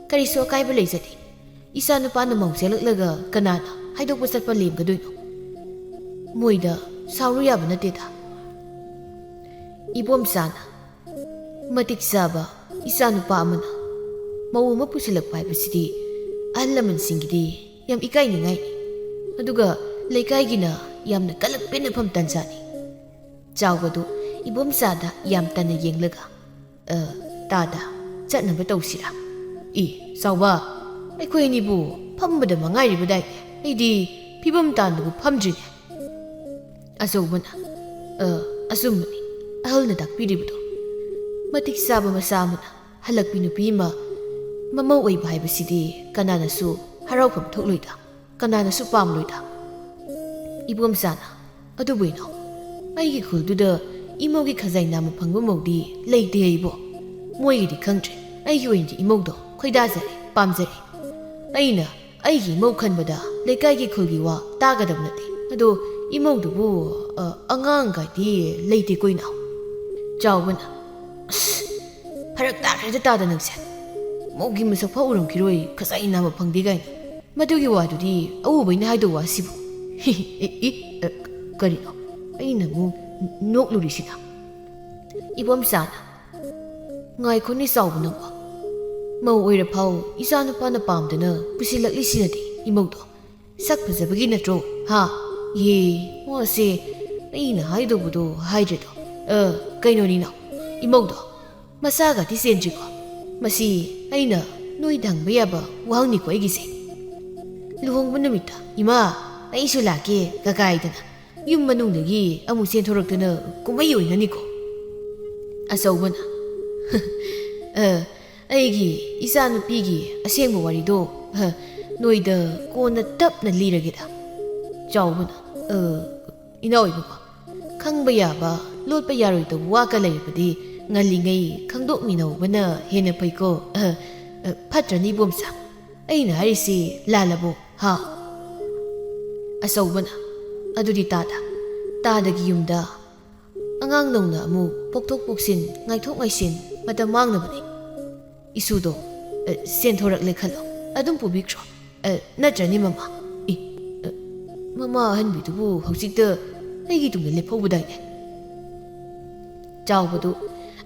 ꯀꯔꯤꯁꯨ ꯑꯀꯥꯏꯕ ꯂꯩꯖꯗꯦ꯫ ꯏꯆꯥ ꯅꯨꯄꯥꯅ ꯃꯧ ꯆꯦꯜꯂꯛꯂꯒ ꯀꯅꯥꯅ ꯍꯥꯏꯗꯣꯛꯄ ꯆꯠꯄ ꯂꯦꯝꯒꯗꯣꯏꯅꯣ? ꯃꯣꯏꯗ ꯁꯥꯎꯔꯨ ꯌꯥꯕ ꯅꯠꯇꯦꯗ꯫" ꯏꯕꯣꯝꯆꯥꯅ, "ꯃꯇꯤꯛ ꯆꯥꯕ ꯏꯆꯥ ꯅꯨꯄꯥ ꯑꯃꯅ ꯃꯧ ꯑꯃ ꯄꯨꯁꯤꯜꯂꯛꯄ ꯍꯥꯏꯕꯁꯤꯗꯤ ꯑꯍꯜ ꯂꯃꯟꯁꯤꯡꯒꯤꯗꯤ ꯌꯥꯝ ꯏꯀꯥꯏꯅꯤꯡꯉꯥꯏꯅꯤ꯫ ꯑꯗꯨꯒ ꯂꯩꯀꯥꯏꯒꯤꯅ ꯌꯥꯝꯅ ꯀꯂꯛ ꯄꯦꯟꯅꯐꯝ ꯇꯥꯟꯖꯥꯅꯤ꯫" ꯆꯥꯎꯕꯗꯨ ꯏꯕꯣꯝꯆꯥꯗ ꯌꯥꯝ ꯇꯟꯅ ꯌꯦꯡꯂꯒ, "ꯑ, ꯇꯥꯗ, ꯆꯠꯅꯕ ꯇꯧꯁꯤꯔꯥ?" "ꯏ, ꯆꯥꯎꯕ, ꯑꯩꯈꯣꯏ ꯑꯅꯤꯕꯨ ꯐꯝꯕꯗ ꯃꯉꯥꯏꯔꯤꯕꯗꯥꯏ꯫ ꯑꯩꯗꯤ ꯐꯤꯕꯝ ꯇꯥꯟꯗꯕꯨ ꯐꯝꯗ꯭ꯔꯤꯅꯦ꯫" ꯑꯆꯧꯕꯅ, "ꯑ, ꯑꯆꯨꯝꯕꯅꯤ ꯑꯍꯜꯅ ꯇꯥꯛꯄꯤꯔꯤꯕꯗꯣ꯫ ꯃꯇꯤꯛ ꯆꯥꯕ ꯃꯆꯥ ꯑꯃꯅ ꯍꯜꯂꯛꯄꯤ ꯅꯨꯄꯤ ꯑꯃ ꯃꯃꯧ ꯑꯣꯏꯕ ꯍꯥꯏꯕꯁꯤꯗꯤ ꯀꯅꯥꯅꯁꯨ ꯍꯔꯥꯎꯐꯝ ꯊꯣꯛꯂꯣꯏꯗ, ꯀꯅꯥꯅꯁꯨ ꯄꯥꯝꯂꯣꯏꯗ꯫" ꯏꯕꯣꯝꯆꯥꯅ, "ꯑꯗꯨꯕꯨ ꯏꯅꯥꯎ, ꯑꯩꯒꯤ ꯈꯨꯜꯗꯨꯗ ꯏꯃꯧꯒꯤ ꯈꯖꯥꯏ ꯅꯥꯝꯃ ꯐꯪꯕ ꯃꯧꯗꯤ ꯂꯩꯇꯦ ꯑꯩꯕꯣ꯫ ꯃꯣꯏꯒꯤꯗꯤ ꯈꯪꯗ꯭ꯔꯦ, ꯑꯩꯒꯤ ꯑꯣꯏꯅꯗꯤ ꯏꯃꯧꯗꯣ ꯈꯣꯏꯗꯥꯖꯔꯦ, ꯄꯥꯝꯖꯔꯦ꯫ ꯑꯩꯅ ꯑꯩꯒꯤ ꯏꯃꯧ ꯈꯟꯕꯗ ꯂꯩꯀꯥꯏꯒꯤ ꯈꯨꯜꯒꯤ ꯋꯥ ꯇꯥꯒꯗꯕ ꯅꯠꯇꯦ꯫ ꯑꯗꯣ ꯏꯃꯧꯗꯨꯕꯨ, ꯑ, ꯑꯉꯥꯡꯒꯥꯏꯗꯤ ꯂꯩꯇꯦꯀꯣ ꯏꯅꯥꯎ꯫" ꯆꯥꯎꯕꯅ, "ꯑꯁ, ꯐꯔꯛ ꯇꯥꯈ꯭ꯔꯦꯗ ꯇꯥꯗ ꯅꯪꯁꯦ꯫ ꯃꯧꯒꯤ ꯃꯁꯛ ꯐꯥꯎ ꯎꯔꯝꯈꯤꯔꯣꯏ, ꯈꯖꯥꯏ ꯅꯥꯝꯃ ꯐꯪꯗꯦ ꯀꯥꯏꯅ꯫ ꯃꯗꯨꯒꯤ ꯋꯥꯗꯨꯗꯤ ꯑꯎꯕꯩꯅ ꯍꯥꯏꯗꯧ ꯋꯥ ꯁꯤꯕꯨ꯫" "ꯏ, ꯏ, ꯑ, ꯀꯔꯤꯅꯣ? ꯑꯩꯅ ꯑꯃꯨꯛ ꯅꯣꯛꯂꯨꯔꯤꯁꯤꯅ?" ꯏꯕꯣꯝꯆꯥꯅ, "ꯉꯥꯏꯈꯣꯅꯦ ꯆꯥꯎꯕ ꯅꯪꯕꯣ꯫ ꯃꯧ ꯑꯣꯏꯔ ꯐꯥꯎ ꯏꯆꯥ ꯅꯨꯄꯥꯅ ꯄꯥꯝꯗꯅ ꯄꯨꯁꯤꯜꯂꯛꯂꯤꯁꯤꯅꯗꯤ ꯏꯃꯧꯗꯣ ꯁꯛ ꯐꯖꯕꯒꯤ ꯅꯠꯇ꯭ꯔꯣ? ꯍꯥ? ꯌꯦ, ꯃꯥꯁꯦ ꯑꯩꯅ ꯍꯥꯏꯗꯧꯕꯗꯣ ꯍꯥꯏꯗ꯭ꯔꯦꯗꯣ꯫ ꯑ, ꯀꯩꯅꯣꯅꯤꯅ, ꯏꯃꯧꯗꯣ ꯃꯆꯥꯒꯗꯤ ꯆꯦꯟꯗ꯭ꯔꯤꯀꯣ?" "ꯃꯁꯤ ꯑꯩꯅ ꯅꯣꯏꯗ ꯍꯪꯕ ꯌꯥꯕ ꯋꯥꯍꯪꯅꯤꯀꯣ ꯑꯩꯒꯤꯁꯦ꯫ ꯂꯨꯍꯣꯡꯕ ꯅꯨꯃꯤꯠꯇ ꯏꯃꯥ, ꯑꯩꯁꯨ ꯂꯥꯛꯀꯦ" ꯀꯀꯥꯏꯗꯅ ꯌꯨꯝ ꯃꯅꯨꯡꯗꯒꯤ ꯑꯃꯨꯛ ꯆꯦꯟꯊꯣꯔꯛꯇꯅ ꯀꯨꯝꯍꯩ ꯑꯣꯏꯅꯅꯤꯀꯣ꯫ ꯑꯆꯧꯕꯅ, "ꯑ, ꯑꯩꯒꯤ ꯏꯆꯥꯅꯨꯄꯤꯒꯤ ꯑꯁꯦꯡꯕ ꯋꯥꯔꯤꯗꯣ, ꯑ, ꯅꯣꯏꯗ ꯀꯣꯟꯅ ꯇꯞꯅ ꯂꯤꯔꯒꯦꯗ"꯫ ꯆꯥꯎꯕꯅ, "ꯑ, ꯏꯅꯥꯎ ꯏꯕꯨꯡꯉꯣ, ꯈꯪꯕ ꯌꯥꯕ, ꯂꯣꯠꯄ ꯌꯥꯔꯣꯏꯗꯕ ꯋꯥꯒ ꯂꯩꯔꯕꯗꯤ ꯉꯜꯂꯤꯉꯩ ꯈꯪꯗꯣꯛꯃꯤꯟꯅꯍꯧꯕꯅ ꯍꯦꯟꯅ ꯐꯩꯀꯣ꯫ ꯑ, ꯑ, ꯐꯠꯇ꯭ꯔꯅꯤ ꯏꯕꯣꯝꯆꯥ? ꯑꯩꯅ ꯍꯥꯏꯔꯤꯁꯤ ꯂꯥꯜꯂꯕꯣ, ꯍꯥ?" ꯑꯆꯧꯕꯅ, "ꯑꯗꯨꯗꯤ ꯇꯥꯗ, ꯇꯥꯗꯒꯤ ꯌꯨꯝꯗ ꯑꯉꯥꯡ ꯅꯧꯅ ꯑꯃꯨꯛ ꯄꯣꯛꯊꯣꯛ ꯄꯣꯛꯁꯤꯟ, ꯉꯥꯏꯊꯣꯛ ꯉꯥꯏꯁꯤꯟ ꯃꯇꯝ ꯃꯥꯡꯅꯕꯅꯤ꯫ ꯏꯁꯨꯗꯣ, ꯑ, ꯆꯦꯟꯊꯣꯔꯛꯂꯦ ꯈꯜꯂꯣ, ꯑꯗꯨꯝ ꯄꯨꯕꯤꯈ꯭ꯔꯣ꯫ ꯑ, ꯅꯠꯇ꯭ꯔꯅꯤ ꯃꯃꯥ?" "ꯑꯦ, ꯑ, ꯃꯃꯥ ꯑꯍꯟꯕꯤꯗꯨꯕꯨ ꯍꯧꯖꯤꯛꯇ ꯑꯩꯒꯤ ꯇꯨꯡꯗ ꯂꯦꯞꯍꯧꯕꯗꯥꯏꯅꯦ?" ꯆꯥꯎꯕꯗꯨ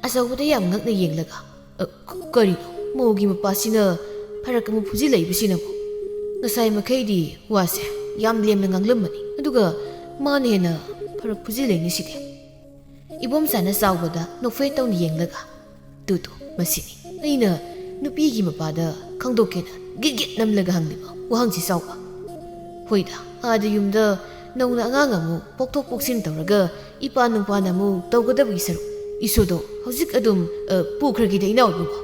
ꯑꯆꯧꯕꯗ ꯌꯥꯝ ꯉꯛꯅ ꯌꯦꯡꯂꯒ, "ꯑ, ꯀ-, ꯀꯔꯤꯅꯣ? ꯃꯧꯒꯤ ꯃꯄꯥꯁꯤꯅ ꯐꯔꯛ ꯑꯃ ꯐꯨꯖꯤꯜꯂꯛꯏꯕꯁꯤꯅꯕꯨ? ꯉꯁꯥꯏ ꯃꯈꯩꯗꯤ ꯋꯥꯁꯦ ꯌꯥꯝ ꯂꯦꯝꯅ ꯉꯥꯡꯂꯝꯕꯅꯤ, ꯑꯗꯨꯒ ꯃꯥꯅ ꯍꯦꯟꯅ ꯐꯔꯛ ꯐꯨꯖꯤꯜꯂꯛꯏꯅꯦ ꯁꯤꯗꯤ"꯫ ꯏꯕꯣꯝꯆꯥꯅ ꯆꯥꯎꯕꯗ ꯅꯣꯛꯐꯦꯠ ꯇꯧꯅ ꯌꯦꯡꯂꯒ, "ꯇꯨ ꯇꯨ, ꯃꯁꯤꯅꯤ ꯑꯩꯅ ꯅꯨꯄꯤꯒꯤ ꯃꯄꯥꯗ ꯈꯪꯗꯣꯛꯀꯦꯅ ꯒꯤꯠ ꯒꯤꯠ ꯅꯝꯂꯒ ꯍꯪꯂꯤꯕ ꯋꯥꯍꯪꯁꯤ ꯆꯥꯎꯕ꯫ ꯍꯣꯏꯗ, ꯑꯥꯗ ꯌꯨꯝꯗ ꯅꯧꯅ ꯑꯉꯥꯡ ꯑꯃꯨꯛ ꯄꯣꯛꯊꯣꯛ ꯄꯣꯛꯁꯤꯟ ꯇꯧꯔꯒ ꯏꯄꯥ ꯅꯨꯄꯥꯅ ꯑꯃꯨꯛ ꯇꯧꯒꯗꯕꯒꯤ ꯁꯔꯨꯛ, ꯏꯁꯨꯗꯣ ꯍꯧꯖꯤꯛ ꯑꯗꯨꯝ, ꯑ, ꯄꯨꯈ꯭ꯔꯒꯦꯗ ꯏꯅꯥꯎ ꯏꯕꯨꯡꯉꯣ"꯫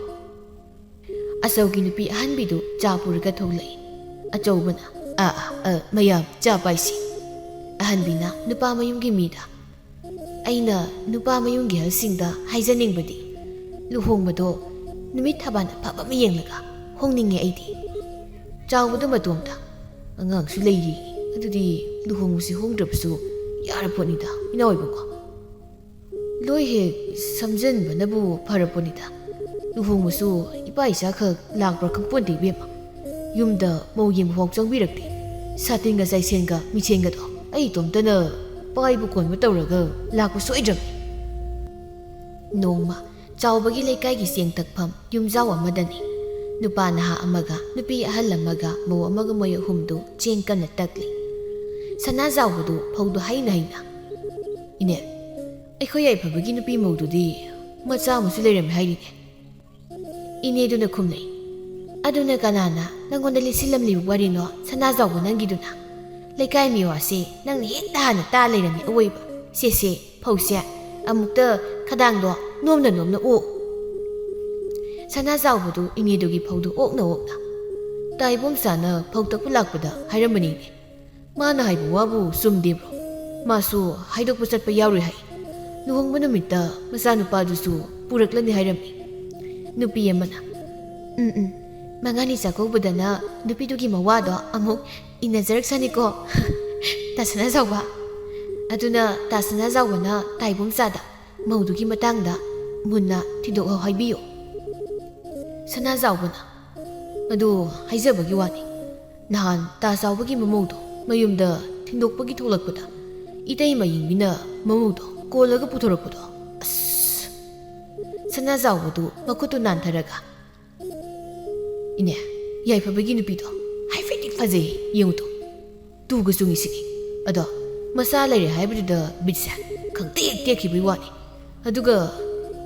ꯑꯆꯧꯒꯤ ꯅꯨꯄꯤ ꯑꯍꯟꯕꯤꯗꯨ ꯆꯥ ꯄꯨꯔꯒ ꯊꯣꯛꯂꯛꯏ꯫ ꯑꯆꯧꯕꯅ, "ꯑꯥ, ꯑꯥ, ꯑ, ꯃꯌꯥꯝ ꯆꯥ ꯄꯥꯏꯁꯤ"꯫ ꯑꯍꯟꯕꯤꯅ ꯅꯨꯄꯥ ꯃꯌꯨꯝꯒꯤ ꯃꯤꯗ, "ꯑꯩꯅ ꯅꯨꯄꯥ ꯃꯌꯨꯝꯒꯤ ꯑꯍꯜꯁꯤꯡꯗ ꯍꯥꯏꯖꯅꯤꯡꯕꯗꯤ, ꯂꯨꯍꯣꯡꯕꯗꯣ ꯅꯨꯃꯤꯠ ꯊꯕꯥꯟ ꯑꯐꯕ ꯑꯃ ꯌꯦꯡꯂꯒ ꯍꯣꯡꯅꯤꯡꯉꯦ ꯑꯩꯗꯤ"꯫ ꯆꯥꯎꯕꯗꯨ ꯃꯇꯣꯝꯇ, "ꯑꯉꯥꯡꯁꯨ ꯂꯩꯔꯤ, ꯑꯗꯨꯗꯤ ꯂꯨꯍꯣꯡꯕꯁꯤ ꯍꯣꯡꯗ꯭ꯔꯕꯁꯨ ꯌꯥꯔꯄꯣꯠꯅꯤꯗ ꯏꯅꯥꯎ ꯏꯕꯨꯡꯉꯣ꯫ ꯂꯣꯏ ꯍꯦꯛ ꯁꯝꯖꯟꯕꯅꯕꯨ ꯐꯔꯄꯣꯠꯅꯤꯗ꯫ ꯂꯨꯍꯣꯡꯕꯁꯨ ꯏꯄꯥ ꯏꯆꯥꯈꯛ ꯂꯥꯛꯄ꯭ꯔꯥ ꯈꯪꯄꯣꯟꯇꯦ ꯏꯕꯦꯝꯃ꯫ ꯌꯨꯝꯗ ꯃꯧ ꯌꯦꯡꯕ ꯐꯥꯎ ꯆꯪꯕꯤꯔꯛꯇꯦ꯫ ꯁꯥꯇꯤꯟꯒ ꯆꯥꯏꯁꯦꯟꯒ ꯃꯤꯁꯦꯟꯒꯗꯣ ꯑꯩ ꯏꯇꯣꯝꯇꯅ ꯄꯥꯏꯕ ꯀꯣꯟꯕ ꯇꯧꯔꯒ ꯂꯥꯛꯄ ꯁꯣꯏꯗ꯭ꯔꯕꯅꯤ"꯫ ꯅꯣꯡꯃ ꯆꯥꯎꯕꯒꯤ ꯂꯩꯀꯥꯏꯒꯤ ꯆꯦꯡ ꯇꯛꯐꯝ ꯌꯨꯝꯖꯥꯎ ꯑꯃꯗꯅꯤ꯫ ꯅꯨꯄꯥ ꯅꯍꯥ ꯑꯃꯒ ꯅꯨꯄꯤ ꯑꯍꯜ ꯑꯃꯒ ꯃꯧ ꯑꯃꯒ ꯃꯣꯏ ꯑꯍꯨꯝꯗꯨ ꯆꯦꯡ ꯀꯟꯅ ꯇꯛꯂꯤ꯫ ꯁꯅꯥꯖꯥꯎꯕꯗꯨ ꯐꯧꯗꯨ ꯍꯩꯅ ꯍꯩꯅ, "ꯏꯅꯦ, ꯑꯩꯈꯣꯏ ꯌꯥꯏꯐꯕꯒꯤ ꯅꯨꯄꯤ ꯃꯧꯗꯨꯗꯤ ꯃꯆꯥ ꯑꯃꯁꯨ ꯂꯩꯔꯝꯃꯦ ꯍꯥꯏꯔꯤꯅꯦ"꯫ ꯏꯅꯦꯗꯨꯅ ꯈꯨꯝꯂꯛꯏ, "ꯑꯗꯨꯅ ꯀꯅꯥꯅ ꯅꯪꯉꯣꯟꯗ ꯂꯤꯠꯁꯤꯜꯂꯝꯂꯤꯕ ꯋꯥꯔꯤꯅꯣ, ꯁꯅꯥꯖꯥꯎꯕ ꯅꯪꯒꯤꯗꯨꯅ? ꯂꯩꯀꯥꯏ ꯃꯤꯋꯥꯁꯦ ꯅꯪꯅ ꯍꯦꯛꯇ ꯍꯥꯟꯅ ꯇꯥ ꯂꯩꯔꯝꯃꯤ ꯑꯋꯣꯏꯕ꯫ ꯁꯦ ꯁꯦ, ꯐꯧꯁꯦ ꯑꯃꯨꯛꯇ ꯈꯗꯥꯡꯗꯣ ꯅꯣꯝꯅ ꯅꯣꯝꯅ ꯑꯣꯛ"꯫ ꯁꯅꯥꯖꯥꯎꯕꯗꯨ ꯏꯅꯦꯗꯨꯒꯤ ꯐꯧꯗꯨ ꯑꯣꯛꯅ ꯑꯣꯛꯅ, "ꯇꯥ ꯏꯕꯣꯝꯆꯥꯅ ꯐꯧ ꯇꯛꯄ ꯂꯥꯛꯄꯗ ꯍꯥꯏꯔꯝꯕꯅꯤꯅꯦ꯫ ꯃꯥꯅ ꯍꯥꯏꯕ ꯋꯥꯕꯨ ꯆꯨꯝꯗꯦꯕ꯭ꯔꯣ? ꯃꯥꯁꯨ ꯍꯥꯏꯗꯣꯛꯄ ꯆꯠꯄ ꯌꯥꯎꯔꯨꯏ ꯍꯥꯏ꯫ ꯂꯨꯍꯣꯡꯕ ꯅꯨꯃꯤꯠꯇ ꯃꯆꯥꯅꯨꯄꯥꯗꯨꯁꯨ ꯄꯨꯔꯛꯂꯅꯤ ꯍꯥꯏꯔꯝꯃꯤ"꯫ ꯅꯨꯄꯤ ꯑꯃꯅ, "ꯎꯝ ꯎꯝ, ꯃꯉꯥꯅꯤ ꯆꯥꯛꯀꯧꯕꯗꯅ ꯅꯨꯄꯤꯗꯨꯒꯤ ꯃꯋꯥꯗꯣ ꯑꯃꯨꯛ ꯏꯟꯅꯖꯔꯛꯁꯅꯤꯀꯣ, ꯇꯥ ꯁꯅꯥꯖꯥꯎꯕ꯫ ꯑꯗꯨꯅ ꯇꯥ ꯁꯅꯥꯖꯥꯎꯕꯅ ꯇꯥ ꯏꯕꯣꯝꯆꯥꯗ ꯃꯧꯗꯨꯒꯤ ꯃꯇꯥꯡꯗ ꯃꯨꯟꯅ ꯊꯤꯗꯣꯛꯍꯧ ꯍꯥꯏꯕꯤꯌꯨ"꯫ ꯁꯅꯥꯖꯥꯎꯕꯅ, "ꯑꯗꯨ ꯍꯥꯏꯖꯕꯒꯤ ꯋꯥꯅꯤ, ꯅꯍꯥꯟ ꯇꯥ ꯆꯥꯎꯕꯒꯤ ꯃꯃꯧꯗꯣ ꯃꯌꯨꯝꯗ ꯊꯤꯟꯗꯣꯛꯄꯒꯤ ꯊꯣꯛꯂꯛꯄꯗ, ꯏꯇꯩ ꯃꯌꯤꯡꯕꯤꯅ ꯃꯃꯧꯗꯣ ꯀꯣꯜꯂꯒ ꯄꯨꯊꯣꯔꯛꯄꯗꯣ, ꯑꯁ!" ꯁꯅꯥꯖꯥꯎꯕꯗꯨ ꯃꯈꯨꯠꯇꯨ ꯅꯥꯟꯊꯔꯒ, "ꯏꯅꯦ, ꯌꯥꯏꯐꯕꯒꯤ ꯅꯨꯄꯤꯗꯣ ꯍꯥꯏꯐꯦꯠꯇꯤ ꯐꯖꯩ, ꯌꯦꯡꯉꯨ ꯇꯨ, ꯇꯨꯒ ꯆꯨꯡꯉꯤꯁꯤꯗꯤ꯫ ꯑꯗꯣ ꯃꯆꯥ ꯂꯩꯔꯦ ꯍꯥꯏꯕꯗꯨꯗ ꯕꯤꯠꯁꯦ ꯈꯪꯇꯦꯛ ꯇꯦꯛꯈꯤꯕꯒꯤ ꯋꯥꯅꯤ꯫ ꯑꯗꯨꯒ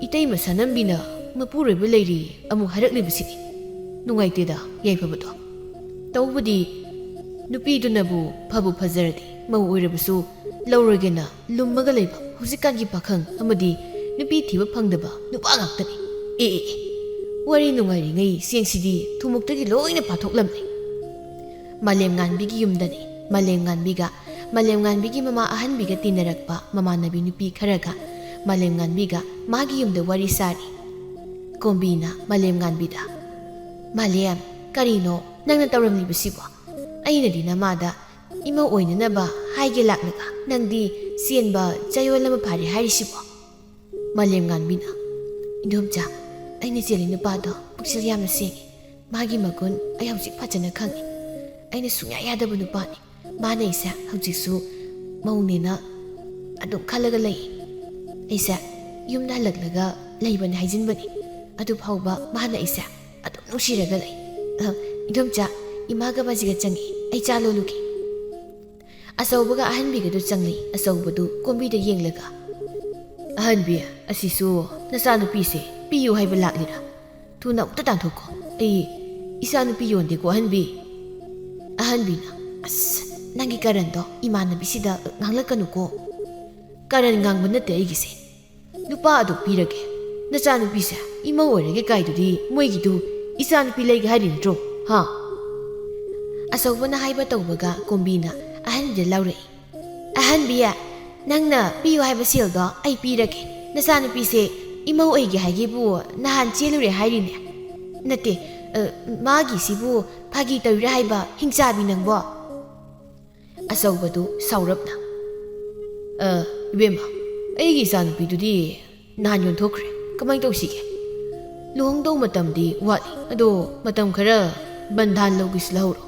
ꯏꯇꯩꯃ ꯁꯅꯝꯕꯤꯅ ꯃꯄꯨꯔꯣꯏꯕ ꯂꯩꯔꯤ ꯑꯃꯨꯛ ꯍꯥꯏꯔꯛꯂꯤꯕꯁꯤꯗꯤ꯫ ꯅꯨꯡꯉꯥꯏꯇꯦꯗ ꯌꯥꯏꯐꯕꯗꯣ꯫ ꯇꯧꯕꯗꯤ ꯅꯨꯄꯤꯗꯨꯅꯕꯨ ꯐꯕꯨ ꯐꯖꯔꯗꯤ ꯃꯧ ꯑꯣꯏꯔꯕꯁꯨ ꯂꯧꯔꯒꯦꯅ ꯂꯨꯝꯃꯒ ꯂꯩꯕ ꯍꯧꯖꯤꯛꯀꯥꯟꯒꯤ ꯄꯥꯈꯪ ꯑꯃꯗꯤ ꯅꯨꯄꯤ ꯊꯤꯕ ꯐꯪꯗꯕ ꯅꯨꯄꯥ ꯉꯥꯛꯇꯅꯤ꯫ ꯑꯦ ꯑꯦ ꯑꯦ, ꯋꯥꯔꯤ ꯅꯨꯡꯉꯥꯏꯔꯤꯉꯩ ꯆꯦꯡꯁꯤꯗꯤ ꯊꯨꯃꯣꯛꯇꯒꯤ ꯂꯣꯏꯅ ꯄꯥꯊꯣꯛꯂꯝꯂꯦ"꯫ ꯃꯥꯂꯦꯝꯉꯥꯟꯕꯤꯒꯤ ꯌꯨꯝꯗꯅꯤ꯫ ꯃꯥꯂꯦꯝꯉꯥꯟꯕꯤꯒ, ꯃꯥꯂꯦꯝꯉꯥꯟꯕꯤꯒꯤ ꯃꯃꯥ ꯑꯍꯟꯕꯤꯒ ꯇꯤꯟꯅꯔꯛꯄ ꯃꯃꯥꯟꯅꯕꯤ ꯅꯨꯄꯤ ꯈꯔꯒ ꯃꯥꯂꯦꯝꯉꯥꯟꯕꯤꯒ ꯃꯥꯒꯤ ꯌꯨꯝꯗ ꯋꯥꯔꯤ ꯁꯥꯔꯤ꯫ ꯀꯣꯝꯕꯤꯅ ꯃꯥꯂꯦꯝꯉꯥꯟꯕꯤꯗ, "ꯃꯥꯂꯦꯝ, ꯀꯔꯤꯅꯣ ꯅꯪꯅ ꯇꯧꯔꯝꯂꯤꯕꯁꯤꯕꯣ? ꯑꯩꯅꯗꯤ ꯅꯃꯥꯗ ꯏꯃꯧ ꯑꯣꯏꯅꯅꯕ ꯍꯥꯏꯒꯦ ꯂꯥꯛꯂꯒ ꯅꯪꯗꯤ ꯆꯦꯟꯕ ꯆꯌꯣꯜ ꯑꯃ ꯐꯥꯔꯦ ꯍꯥꯏꯔꯤꯁꯤꯕꯣ?" ꯃꯥꯂꯦꯝꯉꯥꯟꯕꯤꯅ, "ꯏꯟꯗꯣꯝꯆꯥ, ꯑꯩꯅ ꯆꯦꯜꯂꯤ ꯅꯨꯄꯥꯗꯣ ꯄꯨꯛꯆꯦꯜ ꯌꯥꯝꯅ ꯁꯦꯡꯉꯤ꯫ ꯃꯥꯒꯤ ꯃꯒꯨꯟ ꯑꯩ ꯍꯧꯖꯤꯛ ꯐꯖꯅ ꯈꯪꯉꯤ꯫ ꯑꯩꯅ ꯁꯨꯡꯌꯥ ꯌꯥꯗꯕ ꯅꯨꯄꯥꯅꯤ꯫ ꯃꯥꯅ ꯑꯩꯁꯦ ꯍꯧꯖꯤꯛꯁꯨ ꯃꯧꯅꯦꯅ ꯑꯗꯨꯝ ꯈꯜꯂꯒ ꯂꯩ꯫ ꯑꯩꯁꯦ ꯌꯨꯝꯗ ꯍꯜꯂꯛꯂꯒ ꯂꯩꯕꯅꯤ ꯍꯥꯏꯖꯤꯟꯕꯅꯤ꯫ ꯑꯗꯨ ꯐꯥꯎꯕ ꯃꯥꯅ ꯑꯩꯁꯦ ꯑꯗꯨꯝ ꯅꯨꯡꯁꯤꯔꯒ ꯂꯩ꯫ ꯑ, ꯏꯟꯗꯣꯝꯆꯥ, ꯏꯃꯥꯒ ꯕꯥꯖꯤꯒ ꯆꯪꯉꯤ꯫ ꯑꯩ ꯆꯥ ꯂꯣꯜꯂꯨꯒꯦ"꯫ ꯑꯆꯧꯕꯒ ꯑꯍꯟꯕꯤꯒꯗꯨ ꯆꯪꯂꯤ꯫ ꯑꯆꯧꯕꯗꯨ ꯀꯣꯝꯕꯤꯗ ꯌꯦꯡꯂꯒ, "ꯑꯍꯟꯕꯤ, ꯑꯁꯤꯁꯨ ꯅꯆꯥꯅꯨꯄꯤꯁꯦ ꯄꯤꯌꯨ ꯍꯥꯏꯕ ꯂꯥꯛꯂꯤꯔꯥ? ꯊꯨꯅ ꯑꯃꯨꯛꯇ ꯇꯥꯟꯊꯣꯛꯈꯣ꯫ ꯑꯩ ꯏꯆꯥꯅꯨꯄꯤ ꯌꯣꯟꯗꯦꯀꯣ ꯑꯍꯟꯕꯤ꯫ ꯑꯍꯟꯕꯤꯅ, "ꯑꯁ, ꯅꯪꯒꯤ ꯀꯔꯟꯗꯣ ꯏꯃꯥꯟꯅꯕꯤꯁꯤꯗ ꯉꯥꯡꯂꯛꯀꯅꯨꯀꯣ꯫ ꯀꯔꯟ ꯉꯥꯡꯕ ꯅꯠꯇꯦ ꯑꯩꯒꯤꯁꯦ꯫ ꯂꯨꯄꯥ ꯑꯗꯨꯛ ꯄꯤꯔꯒꯦ꯫ ꯅꯆꯥꯅꯨꯄꯤꯁꯦ ꯏꯃꯧ ꯑꯣꯏꯔꯒꯦ ꯀꯥꯏꯗꯨꯗꯤ ꯃꯣꯏꯒꯤꯗꯨ ꯏꯆꯥꯅꯨꯄꯤ ꯂꯩꯒꯦ ꯍꯥꯏꯔꯤ ꯅꯠꯇ꯭ꯔꯣ? ꯍꯥ?" ꯑꯆꯧꯕꯅ ꯍꯥꯏꯕ ꯇꯧꯕꯒ ꯀꯣꯝꯕꯤꯅ ꯑꯍꯟꯕꯤꯗ ꯂꯥꯎꯔꯛꯏ꯫ "ꯑꯍꯟꯕꯤ, ꯅꯪꯅ ꯄꯤꯌꯨ ꯍꯥꯏꯕ ꯁꯦꯜꯗꯣ ꯑꯩ ꯄꯤꯔꯒꯦ꯫ ꯅꯆꯥꯅꯨꯄꯤꯁꯦ ꯏꯃꯧ ꯑꯣꯏꯒꯦ ꯍꯥꯏꯒꯦꯕꯨ ꯅꯍꯥꯟ ꯆꯦꯜꯂꯨꯔꯦ ꯍꯥꯏꯔꯤꯅꯦ꯫ ꯅꯠꯇꯦ, ꯑ, ꯃꯥꯒꯤꯁꯤꯕꯨ ꯐꯥꯒꯤ ꯇꯧꯔꯤꯔꯥ ꯍꯥꯏꯕ, ꯍꯤꯡꯆꯥꯕꯤ ꯅꯪꯕꯣ?" ꯑꯆꯧꯕꯗꯨ ꯁꯥꯎꯔꯞꯅ, "ꯑ, ꯏꯕꯦꯝꯃ, ꯑꯩꯒꯤ ꯏꯆꯥꯅꯨꯄꯤꯗꯨꯗꯤ ꯅꯍꯥꯟ ꯌꯣꯟꯊꯣꯛꯈ꯭ꯔꯦ꯫ ꯀꯃꯥꯏꯅ ꯇꯧꯁꯤꯒꯦ? ꯂꯨꯍꯣꯡꯗꯧ ꯃꯇꯝꯗꯤ ꯋꯥꯠꯂꯤ, ꯑꯗꯣ ꯃꯇꯝ ꯈꯔ ꯕꯟꯙꯥꯟ ꯂꯧꯒꯦꯁꯨ ꯂꯧꯍꯧꯔꯣ꯫"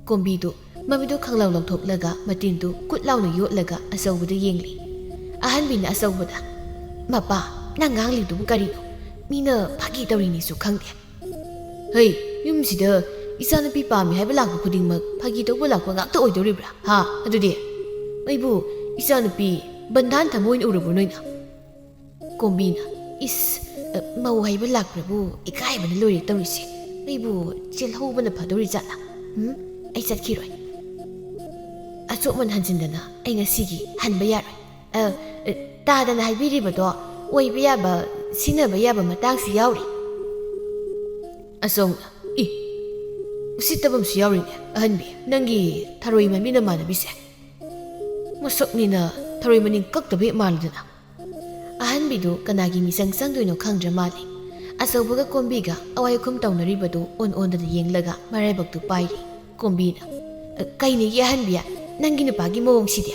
ꯀꯣꯝꯕꯤꯗꯨ ꯃꯃꯤꯗꯨ ꯈꯪꯂꯥꯎ ꯂꯥꯎꯊꯣꯛꯂꯒ ꯃꯇꯤꯟꯗꯨ ꯀꯨꯠ ꯂꯥꯎꯅ ꯌꯣꯠꯂꯒ ꯑꯆꯧꯕꯗ ꯌꯦꯡꯂꯤ꯫ ꯑꯍꯟꯕꯤꯅ ꯑꯆꯧꯕꯗ, "ꯃꯄꯥ, ꯅꯪ ꯉꯥꯡꯂꯤꯗꯨꯕꯨ ꯀꯔꯤꯅꯣ? ꯃꯤꯅ ꯐꯥꯒꯤ ꯇꯧꯔꯤꯅꯤꯁꯨ ꯈꯪꯗꯦ꯫ ꯍꯩ, ꯌꯨꯝꯁꯤꯗ ꯏꯆꯥꯅꯨꯄꯤ ꯄꯥꯝꯃꯤ ꯍꯥꯏꯕ ꯂꯥꯛꯄ ꯈꯨꯗꯤꯡꯃꯛ ꯐꯥꯒꯤ ꯇꯧꯕ ꯂꯥꯛꯄ ꯉꯥꯛꯇ ꯑꯣꯏꯗꯧꯔꯤꯕ꯭ꯔꯥ? ꯍꯥ? ꯑꯗꯨꯗꯤ ꯑꯩꯕꯨ ꯏꯆꯥꯅꯨꯄꯤ ꯕꯟꯙꯥꯟ ꯊꯝꯕ ꯑꯣꯏꯅ ꯎꯔꯕ꯭ꯔꯣ ꯅꯣꯏꯅ?" ꯀꯣꯝꯕꯤꯅ, "ꯏꯁ, ꯑ, ꯃꯧ ꯍꯥꯏꯕ ꯂꯥꯛꯄ꯭ꯔꯕꯨ ꯏꯀꯥꯏꯕꯅ ꯂꯣꯏꯔꯦ ꯇꯧꯔꯤꯁꯦ꯫ ꯑꯩꯕꯨ ꯆꯦꯜꯍꯧꯕꯅ ꯐꯗꯧꯔꯤ ꯖꯥꯠꯂꯥ? ꯎꯝ, ꯑꯩ ꯆꯠꯈꯤꯔꯣꯏ꯫ ꯑꯆꯣꯞꯃꯟ ꯍꯟꯖꯤꯟꯗꯅ ꯑꯩ ꯉꯁꯤꯒꯤ ꯍꯟꯕ ꯌꯥꯔꯣꯏ꯫ ꯑ, ꯑ, ꯇꯥꯗꯅ ꯍꯥꯏꯕꯤꯔꯤꯕꯗꯣ ꯑꯣꯏꯕ ꯌꯥꯕ, ꯁꯤꯟꯅꯕ ꯌꯥꯕ ꯃꯇꯥꯡꯁꯨ ꯌꯥꯎꯔꯤ꯫" ꯑꯆꯧꯅ, "ꯏ, ꯎꯁꯤꯠꯇꯕ ꯑꯃꯁꯨ ꯌꯥꯎꯔꯤꯅꯦ ꯑꯍꯟꯕꯤ, ꯅꯪꯒꯤ ꯊꯔꯣꯏ ꯃꯃꯤ ꯅꯃꯥꯟꯅꯕꯤꯁꯦ꯫ ꯃꯁꯛꯅꯤꯅ ꯊꯔꯣꯏ ꯃꯅꯤꯡ ꯀꯛꯇꯕ ꯍꯦꯛ ꯃꯥꯜꯂꯗꯅ꯫" ꯑꯍꯟꯕꯤꯗꯨ ꯀꯅꯥꯒꯤ ꯃꯤꯆꯪ ꯆꯪꯗꯣꯏꯅꯣ ꯈꯪꯗ꯭ꯔ ꯃꯥꯜꯂꯤ꯫ ꯑꯆꯧꯕꯒ ꯀꯣꯝꯕꯤꯒ ꯑꯋꯥꯏ ꯑꯈꯨꯝ ꯇꯧꯅꯔꯤꯕꯗꯨ ꯑꯣꯟ ꯑꯣꯟꯗꯅ ꯌꯦꯡꯂꯒ ꯃꯔꯥꯏꯕꯛꯇꯨ ꯄꯥꯏꯔꯤ꯫ ꯀꯣꯝꯕꯤꯅ, "ꯑ, ꯀꯩꯅꯦꯒꯤ ꯑꯍꯟꯕꯤ, ꯅꯪꯒꯤ ꯅꯨꯄꯥꯒꯤ ꯃꯑꯣꯡꯁꯤꯗꯤ?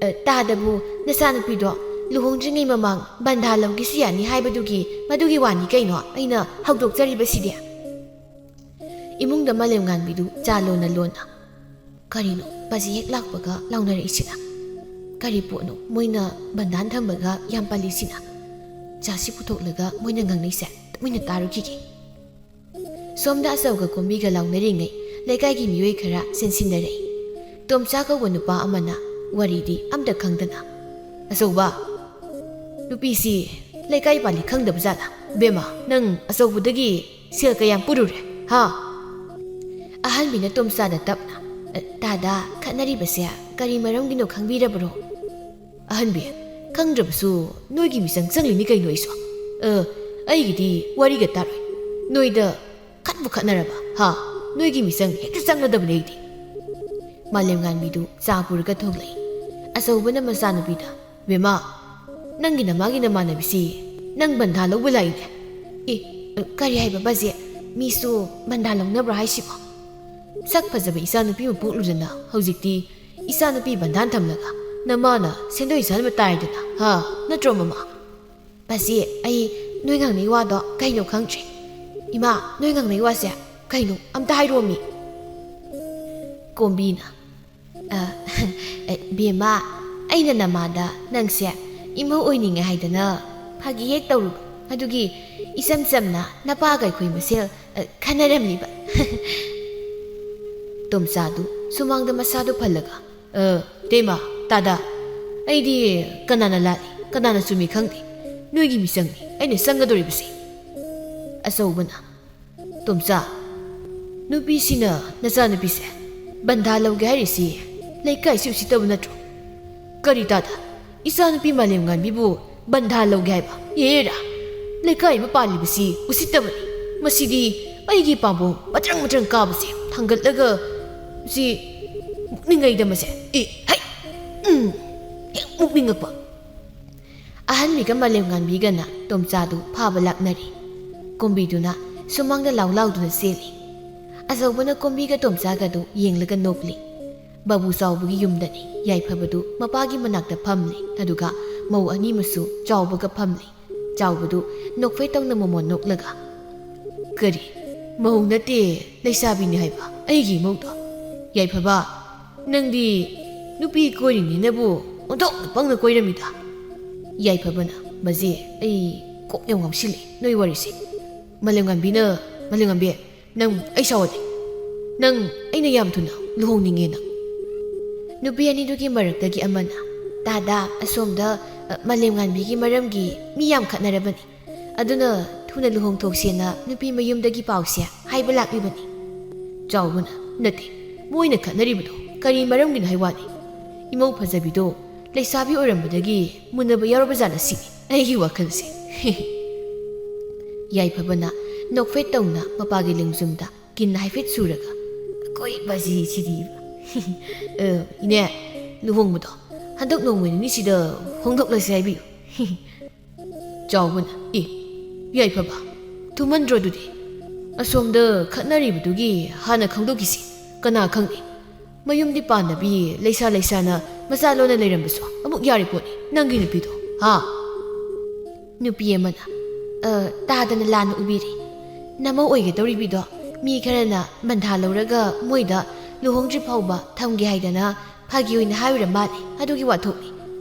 ꯑ, ꯇꯥꯗꯕꯨ ꯅꯆꯥꯅꯨꯄꯤꯗꯣ ꯂꯨꯍꯣꯡꯗ꯭ꯔꯤꯉꯩ ꯃꯃꯥꯡ ꯕꯟꯙꯥ ꯂꯧꯒꯦꯁꯨ ꯌꯥꯅꯤ ꯍꯥꯏꯕꯗꯨꯒꯤ, ꯃꯗꯨꯒꯤ ꯋꯥꯅꯤ ꯀꯩꯅꯣ ꯑꯩꯅ ꯍꯧꯗꯣꯛꯆꯔꯤꯕꯁꯤꯗꯤ?" ꯏꯃꯨꯡꯗ ꯃꯥꯂꯦꯝꯉꯥꯟꯕꯤꯗꯨ ꯆꯥ ꯂꯣꯟꯅ ꯂꯣꯟꯅ, "ꯀꯔꯤꯅꯣ ꯄꯥꯖꯤ ꯍꯦꯛ ꯂꯥꯛꯄꯒ ꯂꯥꯎꯅꯔꯛꯏꯁꯤꯅ? ꯀꯔꯤ ꯄꯣꯠꯅꯣ ꯃꯣꯏꯅ ꯕꯟꯙꯥꯟ ꯊꯝꯕꯒ ꯌꯥꯝ ꯄꯜꯂꯤꯁꯤꯅ? ꯆꯥꯁꯤ ꯄꯨꯊꯣꯛꯂꯒ ꯃꯣꯏꯅ ꯉꯥꯡꯅꯩꯁꯦ ꯇꯨꯃꯤꯟꯅ ꯇꯥꯔꯨꯈꯤꯒꯦ꯫" ꯁꯣꯝꯗ ꯑꯆꯧꯒ ꯀꯣꯝꯕꯤꯒ ꯂꯥꯎꯅꯔꯤꯉꯩ ꯂꯩꯀꯥꯏꯒꯤ ꯃꯤꯑꯣꯏ ꯈꯔ ꯆꯦꯟꯁꯤꯟꯅꯔꯛꯏ꯫ ꯇꯣꯝꯆꯥ ꯀꯧꯕ ꯅꯨꯄꯥ ꯑꯃꯅ ꯋꯥꯔꯤꯗꯤ ꯑꯝꯇ ꯈꯪꯗꯅ, "ꯑꯆꯧꯕ, ꯅꯨꯄꯤꯁꯤ ꯂꯩꯀꯥꯏ ꯄꯥꯜꯂꯤ ꯈꯪꯗꯕ ꯖꯥꯠꯂꯥ? "ꯕꯦꯝꯃ, ꯅꯪ ꯑꯆꯧꯕꯗꯒꯤ ꯁꯦꯜ ꯀꯌꯥꯝ ꯄꯨꯔꯨꯔꯦ, ꯍꯥ?" ꯑꯍꯟꯕꯤꯅ ꯇꯣꯝꯆꯥꯗ ꯇꯞꯅ, "ꯑ, ꯇꯥꯗ, ꯈꯠꯅꯔꯤꯕꯁꯦ ꯀꯔꯤ ꯃꯔꯝꯒꯤꯅꯣ ꯈꯪꯕꯤꯔꯕ꯭ꯔꯣ?" "ꯑꯍꯟꯕꯤ, ꯈꯪꯗ꯭ꯔꯕꯁꯨ ꯅꯣꯏꯒꯤ ꯃꯤꯆꯪ ꯆꯪꯂꯤꯅꯤ ꯀꯩꯅꯣ ꯑꯩꯁꯨ꯫ ꯑ, ꯑꯩꯒꯤꯗꯤ ꯋꯥꯔꯤꯒ ꯇꯥꯔꯣꯏ꯫ ꯅꯣꯏꯗ ꯈꯠꯄꯨ ꯈꯠꯅꯔꯕ, ꯍꯥ? ꯅꯣꯏꯒꯤ ꯃꯤꯆꯪ ꯍꯦꯛꯇ ꯆꯪꯒꯗꯕꯅꯦ ꯑꯩꯗꯤ꯫" ꯃꯥꯂꯦꯝꯉꯥꯟꯕꯤꯗꯨ ꯆꯥ ꯄꯨꯔꯒ ꯊꯣꯛꯂꯛꯏ꯫ ꯑꯆꯧꯕꯅ ꯃꯆꯥꯅꯨꯄꯤꯗ, "ꯕꯦꯝꯃ, ꯅꯪꯒꯤ ꯅꯃꯥꯒꯤ ꯅꯃꯥꯟꯅꯕꯤꯁꯤ ꯅꯪ ꯕꯟꯙꯥ ꯂꯧꯕ ꯂꯥꯛꯏꯅꯦ꯫" "ꯑꯦ, ꯀꯔꯤ ꯍꯥꯏꯕ ꯕꯥꯖꯦ? ꯃꯤꯁꯨ ꯕꯟꯙꯥ ꯂꯧꯅꯕ꯭ꯔꯥ ꯍꯥꯏꯁꯤꯕꯣ? ꯁꯛ ꯐꯖꯕ ꯏꯆꯥꯅꯨꯄꯤ ꯑꯃ ꯄꯣꯛꯂꯨꯗꯅ ꯍꯧꯖꯤꯛꯇꯤ ꯏꯆꯥꯅꯨꯄꯤ ꯕꯟꯙꯥꯟ ꯊꯝꯂꯒ ꯅꯃꯥꯅ ꯁꯦꯟꯗꯣꯏ ꯁꯥꯍꯟꯕ ꯇꯥꯔꯦꯗꯅ, ꯍꯥ? ꯅꯠꯇ꯭ꯔꯣ ꯃꯃꯥ?" "ꯕꯥꯖꯦ, ꯑꯩ ꯅꯣꯏ ꯉꯥꯡꯅꯩ ꯋꯥꯗꯣ ꯀꯩꯅꯣ ꯈꯪꯗ꯭ꯔꯦ꯫ ꯏꯃꯥ, ꯅꯣꯏ ꯉꯥꯡꯅꯩ ꯋꯥꯁꯦ ꯀꯩꯅꯣ? ꯑꯝꯇ ꯍꯥꯏꯔꯣꯃꯤ꯫" ꯀꯣꯝꯕꯤꯅ, "ꯑ, ꯑꯦ, ꯕꯦꯝꯃ, ꯑꯩꯅ ꯅꯃꯥꯗ ꯅꯪꯁꯦ ꯏꯃꯧ ꯑꯣꯏꯅꯤꯡꯉꯦ ꯍꯥꯏꯗꯅ ꯐꯥꯒꯤ ꯍꯦꯛ ꯇꯧꯔꯨꯕ꯫ ꯑꯗꯨꯒꯤ ꯏꯆꯝ ꯆꯝꯅ ꯅꯄꯥꯒ ꯑꯩꯈꯣꯏ ꯃꯁꯦꯜ, ꯑ, ꯈꯟꯅꯔꯝꯂꯤꯕ꯫" ꯇꯣꯝꯆꯥꯗꯨ ꯁꯨꯃꯥꯡꯗ ꯃꯁꯥꯗꯨ ꯐꯜꯂꯒ, "ꯑ, ꯇꯦꯃ, ꯇꯥꯗ, ꯑꯩꯗꯤ ꯀꯅꯥꯅ ꯂꯥꯜꯂꯤ, ꯀꯅꯥꯅ ꯆꯨꯝꯃꯤ ꯈꯪꯗꯦ꯫ ꯅꯣꯏꯒꯤ ꯃꯤꯆꯪꯅꯤ ꯑꯩꯅ ꯆꯪꯒꯗꯧꯔꯤꯕꯁꯦ꯫" ꯑꯆꯧꯕꯅ, "ꯇꯣꯝꯆꯥ, ꯅꯨꯄꯤꯁꯤꯅ ꯅꯆꯥꯅꯨꯄꯤꯁꯦ ꯕꯟꯙꯥ ꯂꯧꯒꯦ ꯍꯥꯏꯔꯤꯁꯤ ꯂꯩꯀꯥꯏꯁꯤ ꯎꯁꯤꯠꯇꯕ ꯅꯠꯇ꯭ꯔꯣ? ꯀꯔꯤ ꯇꯥꯗ, ꯏꯆꯥꯅꯨꯄꯤ ꯃꯥꯂꯦꯝꯉꯥꯟꯕꯤꯕꯨ ꯕꯟꯙꯥ ꯂꯧꯒꯦ ꯍꯥꯏꯕ? ꯑꯦꯔꯥ, ꯂꯩꯀꯥꯏ ꯑꯃ ꯄꯥꯜꯂꯤꯕꯁꯤ ꯎꯁꯤꯠꯇꯕꯅꯤ꯫ ꯃꯁꯤꯗꯤ ꯑꯩꯒꯤ ꯄꯥꯝꯕꯣꯝ ꯃꯇ꯭ꯔꯪ ꯃꯇ꯭ꯔꯪ ꯀꯥꯕꯁꯦ ꯊꯥꯡꯒꯠꯂꯒ ꯁꯤ ꯃꯨꯛꯅꯤꯡꯉꯩꯗ ꯃꯁꯦ꯫ ꯑꯦ, ꯍꯩ! ꯎꯝ, ꯍꯦꯛ ꯃꯨꯛꯅꯤꯡꯉꯛꯄ꯫" ꯑꯍꯟꯕꯤꯒ ꯃꯥꯂꯦꯝꯉꯥꯟꯕꯤꯒꯅ ꯇꯣꯝꯆꯥꯗꯨ ꯐꯥꯕ ꯂꯥꯛꯅꯔꯤ꯫ ꯀꯣꯝꯕꯤꯗꯨꯅ ꯁꯨꯃꯥꯡꯗ ꯂꯥꯎ ꯂꯥꯎꯗꯨꯅ ꯆꯦꯜꯂꯤ꯫ ꯑꯆꯧꯕꯅ ꯀꯣꯝꯕꯤꯒ ꯇꯣꯝꯆꯥꯒꯗꯨ ꯌꯦꯡꯂꯒ ꯅꯣꯛꯂꯤ꯫ ꯕꯥꯕꯨ ꯆꯥꯎꯕꯒꯤ ꯌꯨꯝꯗꯅꯤ꯫ ꯌꯥꯏꯐꯕꯗꯨ ꯃꯄꯥꯒꯤ ꯃꯅꯥꯛꯇ ꯐꯝꯂꯤ, ꯑꯗꯨꯒ ꯃꯧ ꯑꯅꯤ ꯑꯃꯁꯨ ꯆꯥꯎꯕꯒ ꯐꯝꯂꯤ꯫ ꯆꯥꯎꯕꯗꯨ ꯅꯣꯛꯐꯦꯠ ꯇꯧꯅ ꯃꯣꯃꯣꯟ ꯅꯣꯛꯂꯒ, "ꯀꯔꯤ? ꯃꯧ ꯅꯠꯇꯦ, ꯂꯩꯁꯥꯕꯤꯅꯤ ꯍꯥꯏꯕ ꯑꯩꯒꯤ ꯏꯃꯧꯗꯣ? ꯌꯥꯏꯐꯕ, ꯅꯪꯗꯤ ꯅꯨꯄꯤ ꯀꯣꯏꯔꯤꯅꯤꯅꯕꯨ ꯑꯣꯟꯊꯣꯛꯅ ꯄꯪꯅ ꯀꯣꯏꯔꯝꯃꯤꯗ꯫" ꯌꯥꯏꯐꯕꯅ, "ꯕꯥꯖꯦ, ꯑꯩ ꯀꯣꯛ ꯌꯥꯝ ꯉꯥꯎꯁꯤꯜꯂꯦ ꯅꯣꯏ ꯋꯥꯔꯤꯁꯦ꯫ ꯃꯥꯂꯦꯝꯉꯥꯟꯕꯤꯅ, ꯃꯥꯂꯦꯝꯉꯥꯟꯕꯤ, ꯅꯪ ꯑꯩ ꯁꯥꯎꯍꯜꯂꯦ꯫ ꯅꯪ ꯑꯩꯅ ꯌꯥꯝ ꯊꯨꯅ ꯂꯨꯍꯣꯡꯅꯤꯡꯉꯦ ꯅꯪ꯫" ꯅꯨꯄꯤ ꯑꯅꯤꯗꯨꯒꯤ ꯃꯔꯛꯇꯒꯤ ꯑꯃꯅ, "ꯇꯥꯗ, ꯑꯁꯣꯝꯗ, ꯑ, ꯃꯥꯂꯦꯝꯉꯥꯟꯕꯤꯒꯤ ꯃꯔꯝꯒꯤ ꯃꯤ ꯌꯥꯝ ꯈꯠꯅꯔꯕꯅꯤ꯫ ꯑꯗꯨꯅ ꯊꯨꯅ ꯂꯨꯍꯣꯡꯊꯣꯛꯁꯦꯅ ꯅꯨꯄꯤ ꯃꯌꯨꯝꯗꯒꯤ ꯄꯥꯎꯁꯦ ꯍꯥꯏꯕ ꯂꯥꯛꯂꯤꯕꯅꯤ꯫ ꯆꯥꯎꯕꯅ, "ꯅꯠꯇꯦ, ꯃꯣꯏꯅ ꯈꯠꯅꯔꯤꯕꯗꯣ ꯀꯔꯤ ꯃꯔꯝꯒꯤꯅꯣ ꯍꯥꯏ ꯋꯥꯅꯤ? ꯏꯃꯧ ꯐꯖꯕꯤꯗꯣ ꯂꯩꯁꯥꯕꯤ ꯑꯣꯏꯔꯝꯕꯗꯒꯤ ꯃꯨꯟꯅꯕ ꯌꯥꯎꯔꯕ ꯖꯥꯠꯂ ꯁꯤꯅꯤ ꯑꯩꯒꯤ ꯋꯥꯈꯜꯁꯦ꯫" ꯌꯥꯏꯐꯕꯅ ꯅꯣꯛꯐꯦꯠ ꯇꯧꯅ ꯃꯄꯥꯒꯤ ꯂꯦꯡꯖꯨꯝꯗ ꯀꯤꯟ ꯍꯥꯏꯐꯦꯠ ꯁꯨꯔꯒ, "ꯑꯀꯣꯏꯕꯁꯤ ꯁꯤꯗꯤ꯫" "ꯑ, ꯏꯅꯦ, ꯂꯨꯍꯣꯡꯕꯗꯣ ꯍꯟꯗꯛ ꯅꯣꯡꯃ ꯅꯤꯅꯤꯁꯤꯗ ꯍꯣꯡꯗꯣꯛꯂꯁꯦ ꯍꯥꯏꯕꯤꯌꯨ꯫" ꯆꯥꯎꯕꯅ, "ꯑꯦ, ꯌꯥꯏꯐꯕ, ꯊꯨꯃꯟꯗ꯭ꯔꯣ ꯑꯗꯨꯗꯤ? ꯑꯁꯣꯝꯗ ꯈꯠꯅꯔꯤꯕꯗꯨꯒꯤ ꯍꯥꯟꯅ ꯈꯪꯗꯣꯛꯈꯤꯁꯤ꯫ ꯀꯅꯥ ꯈꯪꯅꯤ? ꯃꯌꯨꯝꯗꯤ ꯄꯥꯟꯗꯕꯤ ꯂꯩꯁꯥ ꯂꯩꯁꯥꯅ ꯃꯆꯥ ꯂꯣꯟꯅ ꯂꯩꯔꯝꯕꯁꯨ ꯑꯃꯨꯛ ꯌꯥꯔꯤ ꯄꯣꯠꯅꯤ, ꯅꯪꯒꯤ ꯅꯨꯄꯤꯗꯣ, ꯍꯥ?" ꯅꯨꯄꯤ ꯑꯃꯅ, "ꯑ, ꯇꯥꯗꯅ ꯂꯥꯟꯅ ꯎꯕꯤꯔꯦ꯫ ꯅꯃꯧ ꯑꯣꯏꯒꯗꯧꯔꯤꯕꯤꯗꯣ ꯃꯤ ꯈꯔꯅ ꯕꯟꯙꯥ ꯂꯧꯔꯒ ꯃꯣꯏꯗ ꯂꯨꯍꯣꯡꯗ꯭ꯔꯤ ꯐꯥꯎꯕ ꯊꯝꯒꯦ ꯍꯥꯏꯗꯅ ꯐꯥꯒꯤ ꯑꯣꯏꯅ ꯍꯥꯏꯔꯨꯔ ꯃꯥꯜꯂꯦ꯫ ꯑꯗꯨꯒꯤ ꯋꯥꯊꯣꯛꯅꯤ꯫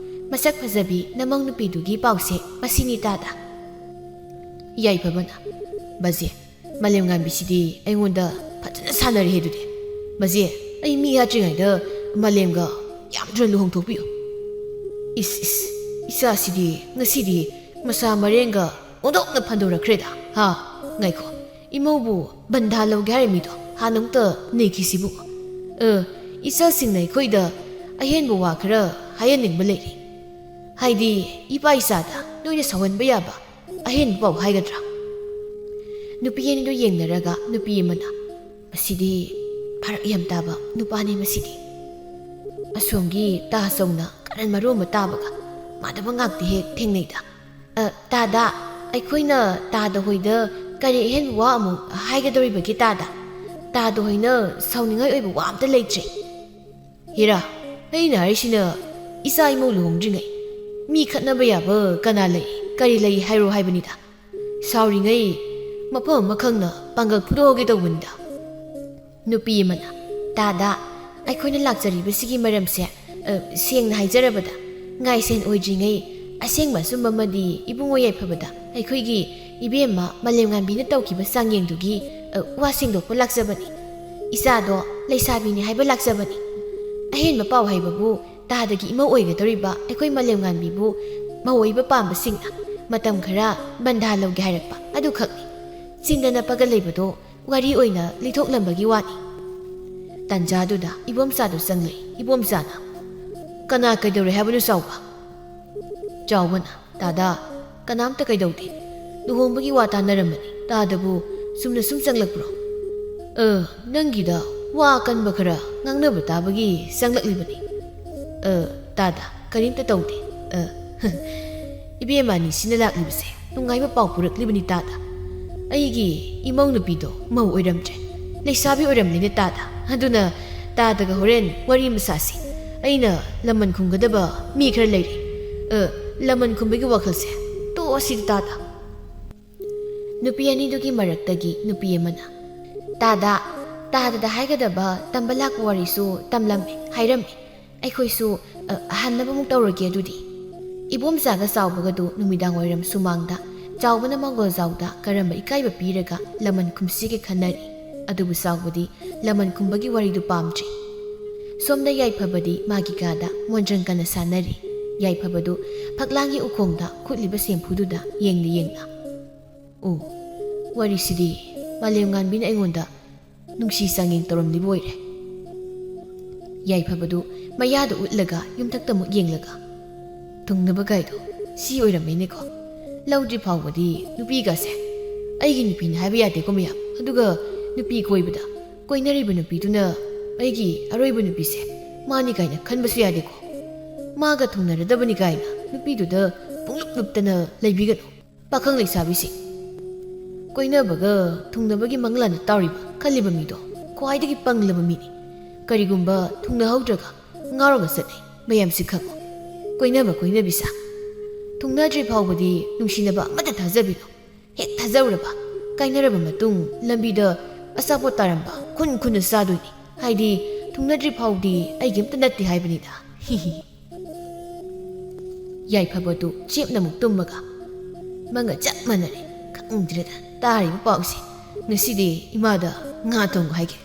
ꯃꯁꯛ ꯐꯖꯕꯤ ꯅꯃꯧ ꯅꯨꯄꯤꯗꯨꯒꯤ ꯄꯥꯎꯁꯦ ꯃꯁꯤꯅꯤ ꯇꯥꯗ꯫" ꯌꯥꯏꯐꯕꯅ, "ꯕꯖꯦ, ꯃꯥꯂꯦꯝꯉꯥꯟꯕꯤꯁꯤꯗꯤ ꯑꯩꯉꯣꯟꯗ ꯐꯖꯅ ꯁꯥꯟꯅꯔꯦꯍꯦ ꯑꯗꯨꯗꯤ꯫ ꯕꯖꯦ, ꯑꯩ ꯃꯤ ꯍꯥꯠꯇ꯭ꯔꯤꯉꯩꯗ ꯃꯥꯂꯦꯝꯒ ꯌꯥꯝ ꯊꯨꯅ ꯂꯨꯍꯣꯡꯊꯣꯛꯄꯤꯌꯨ꯫" "ꯏꯁ, ꯏꯁ, ꯏꯆꯥꯁꯤꯗꯤ ꯉꯁꯤꯗꯤ ꯃꯁꯥ ꯃꯔꯦꯡꯒ ꯑꯣꯟꯊꯣꯛꯅ ꯐꯟꯗꯣꯔꯛꯈ꯭ꯔꯦꯗ꯫ ꯍꯥ, ꯉꯥꯏꯈꯣ, ꯏꯃꯧꯕꯨ ꯕꯟꯙꯥ ꯂꯧꯒꯦ ꯍꯥꯏꯔꯤꯃꯤꯗꯣ ꯍꯥꯟꯅ ꯑꯃꯨꯛꯇ ꯅꯩꯈꯤꯁꯤꯕꯨ꯫ ꯑ, ꯏꯆꯥꯁꯤꯡꯅ ꯑꯩꯈꯣꯏꯗ ꯑꯍꯦꯟꯕ ꯋꯥ ꯈꯔ ꯍꯥꯏꯍꯟꯅꯤꯡꯕ ꯂꯩꯔꯤ꯫ ꯍꯥꯏꯗꯤ, ꯏꯄꯥ ꯏꯆꯥꯗ ꯅꯣꯏꯅ ꯁꯥꯎꯍꯟꯕ ꯌꯥꯕ ꯑꯍꯦꯟꯕ ꯄꯥꯎ ꯍꯥꯏꯒꯗ꯭ꯔꯥ?" ꯅꯨꯄꯤ ꯑꯅꯤꯗꯨ ꯌꯦꯡꯅꯔꯒ ꯅꯨꯄꯤ ꯑꯃꯅ, "ꯃꯁꯤꯗꯤ ꯐꯔꯛ ꯌꯥꯝ ꯇꯥꯕ ꯅꯨꯄꯥꯅꯤ ꯃꯁꯤꯗꯤ꯫" ꯑꯁꯣꯝꯒꯤ ꯇꯥꯆꯧꯅ ꯀꯔꯟ ꯃꯔꯨ ꯑꯃ ꯇꯥꯕꯒ ꯃꯥꯟꯅꯕ ꯉꯥꯛꯇ ꯍꯦꯛ ꯊꯦꯡꯅꯩꯗ꯫ "ꯑ, ꯇꯥꯗ, ꯑꯩꯈꯣꯏꯅ ꯇꯥꯗ ꯍꯣꯏꯗ ꯀꯔꯤ ꯑꯍꯦꯟꯕ ꯋꯥ ꯑꯃꯨꯛ ꯍꯥꯏꯒꯗꯧꯔꯤꯕꯒꯦ ꯇꯥꯗ? ꯇꯥꯗ ꯍꯣꯏꯅ ꯁꯥꯎꯅꯤꯡꯉꯥꯏ ꯑꯣꯏꯕ ꯋꯥ ꯑꯝꯇ ꯂꯩꯇ꯭ꯔꯦ꯫" "ꯍꯦꯔꯥ, ꯑꯩꯅ ꯍꯥꯏꯔꯤꯁꯤꯅ ꯏꯆꯥ ꯏꯃꯧ ꯂꯨꯍꯣꯡꯗ꯭ꯔꯤꯉꯩ ꯃꯤ ꯈꯠꯅꯕ ꯌꯥꯕ ꯀꯅꯥ ꯂꯩ, ꯀꯔꯤ ꯂꯩ ꯍꯥꯏꯔꯣ ꯍꯥꯏꯕꯅꯤꯗ꯫ ꯁꯥꯎꯔꯤꯉꯩ ꯃꯐꯝ ꯑꯃ ꯈꯪꯅ ꯄꯥꯡꯒꯜ ꯐꯨꯗꯣꯛꯍꯧꯒꯦ ꯇꯧꯕꯅꯤꯗ꯫" ꯅꯨꯄꯤ ꯑꯃꯅ, "ꯇꯥꯗ, ꯑꯩꯈꯣꯏꯅ ꯂꯥꯛꯆꯔꯤꯕꯁꯤꯒꯤ ꯃꯔꯝꯁꯦ, ꯑ, ꯁꯦꯡꯅ ꯍꯥꯏꯖꯔꯕꯗ, ꯉꯥꯏꯁꯦꯟ ꯑꯣꯏꯗ꯭ꯔꯤꯉꯩ ꯑꯁꯦꯡꯕ ꯑꯆꯨꯝꯕ ꯑꯃꯗꯤ ꯏꯕꯨꯡꯉꯣ ꯌꯥꯏꯐꯕꯗ ꯑꯩꯈꯣꯏꯒꯤ ꯏꯕꯦꯝꯃ ꯃꯥꯂꯦꯝꯉꯥꯟꯕꯤꯅ ꯇꯧꯈꯤꯕ ꯆꯥꯡꯌꯦꯡꯗꯨꯒꯤ, ꯑ, ꯋꯥ ꯁꯦꯡꯗꯣꯛꯄ ꯂꯥꯛꯆꯕꯅꯤ꯫ ꯏꯆꯥꯗꯣ ꯂꯩꯁꯥꯕꯤꯅꯤ ꯍꯥꯏꯕ ꯂꯥꯛꯆꯕꯅꯤ꯫ ꯑꯍꯦꯟꯕ ꯄꯥꯎ ꯍꯥꯏꯕꯕꯨ ꯇꯥꯗꯒꯤ ꯏꯃꯧ ꯑꯣꯏꯒꯗꯧꯔꯤꯕ ꯑꯩꯈꯣꯏ ꯃꯥꯂꯦꯝꯉꯥꯟꯕꯤꯕꯨ ꯃꯧ ꯑꯣꯏꯕ ꯄꯥꯝꯕꯁꯤꯡꯅ ꯃꯇꯝ ꯈꯔ ꯕꯟꯙꯥ ꯂꯧꯒꯦ ꯍꯥꯏꯔꯛꯄ ꯑꯗꯨꯈꯛꯅꯤ꯫ ꯆꯤꯟꯗ ꯅꯞꯄꯒ ꯂꯩꯕꯗꯣ ꯋꯥꯔꯤ ꯑꯣꯏꯅ ꯂꯤꯊꯣꯛꯂꯝꯕꯒꯤ ꯋꯥꯅꯤ꯫ ꯇꯥꯟꯖꯥꯗꯨꯗ ꯏꯕꯣꯝꯆꯥꯗꯨ ꯆꯪꯂꯛꯏ꯫ ꯏꯕꯣꯝꯆꯥꯅ, "ꯀꯅꯥ ꯀꯩꯗꯧꯔꯦ ꯍꯥꯏꯕꯅꯣ ꯆꯥꯎꯕ?" ꯆꯥꯎꯕꯅ, "ꯇꯥꯗꯥ, ꯀꯅꯥꯝꯇ ꯀꯩꯗꯧꯗꯦ꯫ ꯂꯨꯍꯣꯡꯕꯒꯤ ꯋꯥ ꯇꯥꯟꯅꯔꯝꯕꯅꯤ꯫ ꯇꯥꯗꯕꯨ ꯆꯨꯝꯅ ꯁꯨꯝ ꯆꯪꯂꯛꯄ꯭ꯔꯣ?" "ꯑ, ꯅꯪꯒꯤꯗ ꯋꯥ ꯑꯀꯟꯕ ꯈꯔ ꯉꯥꯡꯅꯕ ꯇꯥꯕꯒꯤ ꯆꯪꯂꯛꯂꯤꯕꯅꯤ꯫ ꯑ, ꯇꯥꯗꯥ, ꯀꯔꯤꯝꯇ ꯇꯧꯗꯦ꯫ ꯑ, ꯏꯕꯦꯝꯃ ꯑꯅꯤꯁꯤꯅ ꯂꯥꯛꯂꯤꯕꯁꯦ ꯅꯨꯡꯉꯥꯏꯕ ꯄꯥꯎ ꯄꯨꯔꯛꯂꯤꯕꯅꯤ ꯇꯥꯗꯥ꯫ ꯑꯩꯒꯤ ꯏꯃꯧ ꯅꯨꯄꯤꯗꯣ ꯃꯧ ꯑꯣꯏꯔꯝꯗ꯭ꯔꯦ, ꯂꯩꯁꯥꯕꯤ ꯑꯣꯏꯔꯝꯂꯦꯅꯦ ꯇꯥꯗꯥ꯫ ꯑꯗꯨꯅ ꯇꯥꯗꯒ ꯍꯣꯔꯦꯟ ꯋꯥꯔꯤ ꯑꯃ ꯁꯥꯁꯤ꯫ ꯑꯩꯅ ꯂꯃꯟ ꯈꯨꯝꯒꯗꯕ ꯃꯤ ꯈꯔ ꯂꯩꯔꯦ꯫ ꯑ, ꯂꯃꯟ ꯈꯨꯝꯕꯒꯤ ꯋꯥꯈꯜꯁꯦ ꯇꯣꯛꯑꯁꯤꯗ ꯇꯥꯗꯥ꯫" ꯅꯨꯄꯤ ꯑꯅꯤꯗꯨꯒꯤ ꯃꯔꯛꯇꯒꯤ ꯅꯨꯄꯤ ꯑꯃꯅ, "ꯇꯥꯗꯥ, ꯇꯥꯗꯗ ꯍꯥꯏꯒꯗꯕ ꯇꯝꯕ ꯂꯥꯛꯄ ꯋꯥꯔꯤꯁꯨ ꯇꯝꯂꯝꯃꯦ, ꯍꯥꯏꯔꯝꯃꯦ꯫ ꯑꯩꯈꯣꯏꯁꯨ, ꯑ, ꯍꯟꯅꯕ ꯑꯃꯨꯛ ꯇꯧꯔꯒꯦ ꯑꯗꯨꯗꯤ꯫" ꯏꯕꯣꯝꯆꯥꯒ ꯆꯥꯎꯕꯒꯗꯨ ꯅꯨꯃꯤꯗꯥꯡ ꯋꯥꯏꯔꯝ ꯁꯨꯃꯥꯡꯗ ꯆꯥꯎꯕꯅ ꯃꯪꯒꯣꯜꯖꯥꯎꯗ ꯀꯔꯝꯕ ꯏꯀꯥꯏꯕ ꯄꯤꯔꯒ ꯂꯃꯟ ꯈꯨꯝꯁꯤꯒꯦ ꯈꯟꯅꯔꯤ꯫ ꯑꯗꯨꯕꯨ ꯆꯥꯎꯕꯗꯤ ꯂꯃꯟ ꯈꯨꯝꯕꯒꯤ ꯋꯥꯔꯤꯗꯨ ꯄꯥꯝꯗ꯭ꯔꯤ꯫ ꯁꯣꯝꯗ ꯌꯥꯏꯐꯕꯗꯤ ꯃꯥꯒꯤ ꯀꯥꯗ ꯃꯣꯟꯗ꯭ꯔꯪ ꯀꯟꯅ ꯁꯥꯟꯅꯔꯤ꯫ ꯌꯥꯏꯐꯕꯗꯨ ꯐꯛꯂꯥꯡꯒꯤ ꯎꯈꯣꯡꯗ ꯈꯨꯠꯂꯤꯕ ꯁꯦꯝꯐꯨꯗꯨꯗ ꯌꯦꯡꯅ ꯌꯦꯡꯅ, "ꯑꯣ, ꯋꯥꯔꯤꯁꯤꯗꯤ ꯃꯥꯂꯦꯝꯉꯥꯟꯕꯤꯅ ꯑꯩꯉꯣꯟꯗ ꯅꯨꯡꯁꯤ ꯆꯥꯡꯌꯦꯡ ꯇꯧꯔꯝꯂꯤꯕ ꯑꯣꯏꯔꯦ꯫" ꯌꯥꯏꯐꯕꯗꯨ ꯃꯌꯥꯗ ꯎꯠꯂꯒ ꯌꯨꯝꯊꯛꯇ ꯑꯃꯨꯛ ꯌꯦꯡꯂꯒ, "ꯊꯨꯡꯅꯕ ꯀꯥꯏꯗꯣ ꯁꯤ ꯑꯣꯏꯔꯝꯃꯦꯅꯦꯀꯣ꯫ ꯂꯧꯗ꯭ꯔꯤ ꯐꯥꯎꯕꯗꯤ ꯅꯨꯄꯤꯒꯁꯦ ꯑꯩꯒꯤ ꯅꯨꯄꯤꯅꯤ ꯍꯥꯏꯕ ꯌꯥꯗꯦꯀꯣ ꯃꯌꯥꯝ꯫ ꯑꯗꯨꯒ ꯅꯨꯄꯤ ꯀꯣꯏꯕꯗ ꯀꯣꯏꯅꯔꯤꯕ ꯅꯨꯄꯤꯗꯨꯅ ꯑꯩꯒꯤ ꯑꯔꯣꯏꯕ ꯅꯨꯄꯤꯁꯦ ꯃꯥꯅꯤ ꯀꯥꯏꯅ ꯈꯟꯕꯁꯨ ꯌꯥꯗꯦꯀꯣ꯫ ꯃꯥꯒ ꯊꯨꯡꯅꯔꯗꯕꯅꯤ ꯀꯥꯏꯅ ꯅꯨꯄꯤꯗꯨꯗ ꯄꯨꯡꯂꯨꯞ ꯂꯨꯞꯇꯅ ꯂꯩꯕꯤꯒꯅꯨ꯫ ꯄꯥꯈꯪ ꯂꯩꯁꯥꯕꯤꯁꯤꯡ, ꯀꯣꯏꯅꯕꯒ ꯊꯨꯡꯅꯕꯒꯤ ꯃꯪꯂꯥꯟꯗ ꯇꯥꯎꯔꯤꯕ ꯈꯜꯂꯤꯕ ꯃꯤꯗꯣ ꯈ꯭ꯋꯥꯏꯗꯒꯤ ꯄꯪꯂꯕ ꯃꯤꯅꯤ꯫ ꯀꯔꯤꯒꯨꯝꯕ ꯊꯨꯡꯅꯍꯧꯗ꯭ꯔꯒ ꯉꯥꯎꯔꯒ ꯆꯠꯅꯩ ꯃꯌꯥꯝꯁꯤ ꯈꯪꯉꯨ꯫ ꯀꯣꯏꯅꯕ ꯀꯣꯏꯅꯕꯤ ꯁꯥ꯫ ꯊꯨꯡꯅꯗ꯭ꯔꯤ ꯐꯥꯎꯕꯗꯤ ꯅꯨꯡꯁꯤꯅꯕ ꯑꯃꯠꯇ ꯊꯥꯖꯕꯤꯅꯨ꯫ ꯍꯦꯛ ꯊꯥꯖꯔꯨꯔꯕ, ꯀꯥꯏꯅꯔꯕ ꯃꯇꯨꯡ ꯂꯝꯕꯤꯗ ꯑꯆꯥꯄꯣꯠ ꯇꯥꯔꯝꯕ ꯈꯨꯟ ꯈꯨꯟꯅ ꯆꯥꯗꯣꯏꯅꯤ꯫ ꯍꯥꯏꯗꯤ ꯊꯨꯡꯅꯗ꯭ꯔꯤ ꯐꯥꯎꯗꯤ ꯑꯩꯒꯤ ꯑꯝꯇ ꯅꯠꯇꯦ ꯍꯥꯏꯕꯅꯤꯗ꯫ ꯍꯤ ꯍꯤ ꯍꯤ꯫ ꯌꯥꯏꯐꯕꯗꯨ ꯆꯦꯞꯅ ꯑꯃꯨꯛ ꯇꯨꯝꯃꯒ, "ꯃꯪꯒ ꯆꯞ ꯃꯥꯟꯅꯔꯦ꯫ ꯈꯪꯗ꯭ꯔꯦꯗ ꯇꯥꯔꯤꯕ ꯄꯥꯎꯁꯦ꯫ ꯉꯁꯤꯗꯤ ꯏꯃꯥꯗ ꯉꯥ ꯊꯣꯡꯕ ꯍꯥꯏꯒꯦ꯫"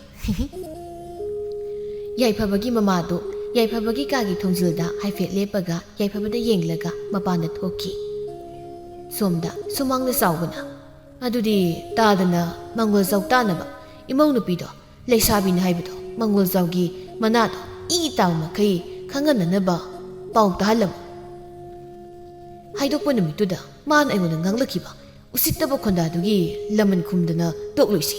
ꯌꯥꯏꯐꯕꯒꯤ ꯃꯃꯥꯗꯨ ꯌꯥꯏꯐꯕꯒꯤ ꯀꯥꯒꯤ ꯊꯣꯡꯖꯤꯜꯗ ꯍꯥꯏꯐꯦꯠ ꯂꯦꯞꯄꯒ ꯌꯥꯏꯐꯕꯗ ꯌꯦꯡꯂꯒ ꯃꯄꯥꯟꯗ ꯊꯣꯛꯈꯤ꯫ ꯁꯣꯝꯗ ꯁꯨꯃꯥꯡꯗ ꯆꯥꯎꯕꯅ, "ꯑꯗꯨꯗꯤ ꯇꯥꯗꯅ ꯃꯪꯒꯣꯜꯖꯥꯎ ꯇꯥꯅꯕ ꯏꯃꯧ ꯅꯨꯄꯤꯗꯣ ꯂꯩꯁꯥꯕꯤꯅꯤ ꯍꯥꯏꯕꯗꯣ ꯃꯪꯒꯣꯜꯖꯥꯎꯒꯤ ꯃꯅꯥꯗꯣ ꯏ ꯇꯥꯕ ꯃꯈꯩ ꯈꯪꯍꯟꯅꯅꯕ ꯄꯥꯎ ꯇꯥꯍꯜꯂꯝꯃꯨ"꯫ ꯍꯥꯏꯗꯣꯛꯄ ꯅꯨꯃꯤꯠꯇꯨꯗ ꯃꯥꯅ ꯑꯩꯉꯣꯟꯗ ꯉꯥꯡꯂꯛꯈꯤꯕ ꯎꯁꯤꯠꯇꯕ ꯈꯣꯟꯗꯥꯗꯨꯒꯤ ꯂꯃꯟ ꯈꯨꯝꯗꯅ ꯇꯣꯛꯂꯣꯏꯁꯤ꯫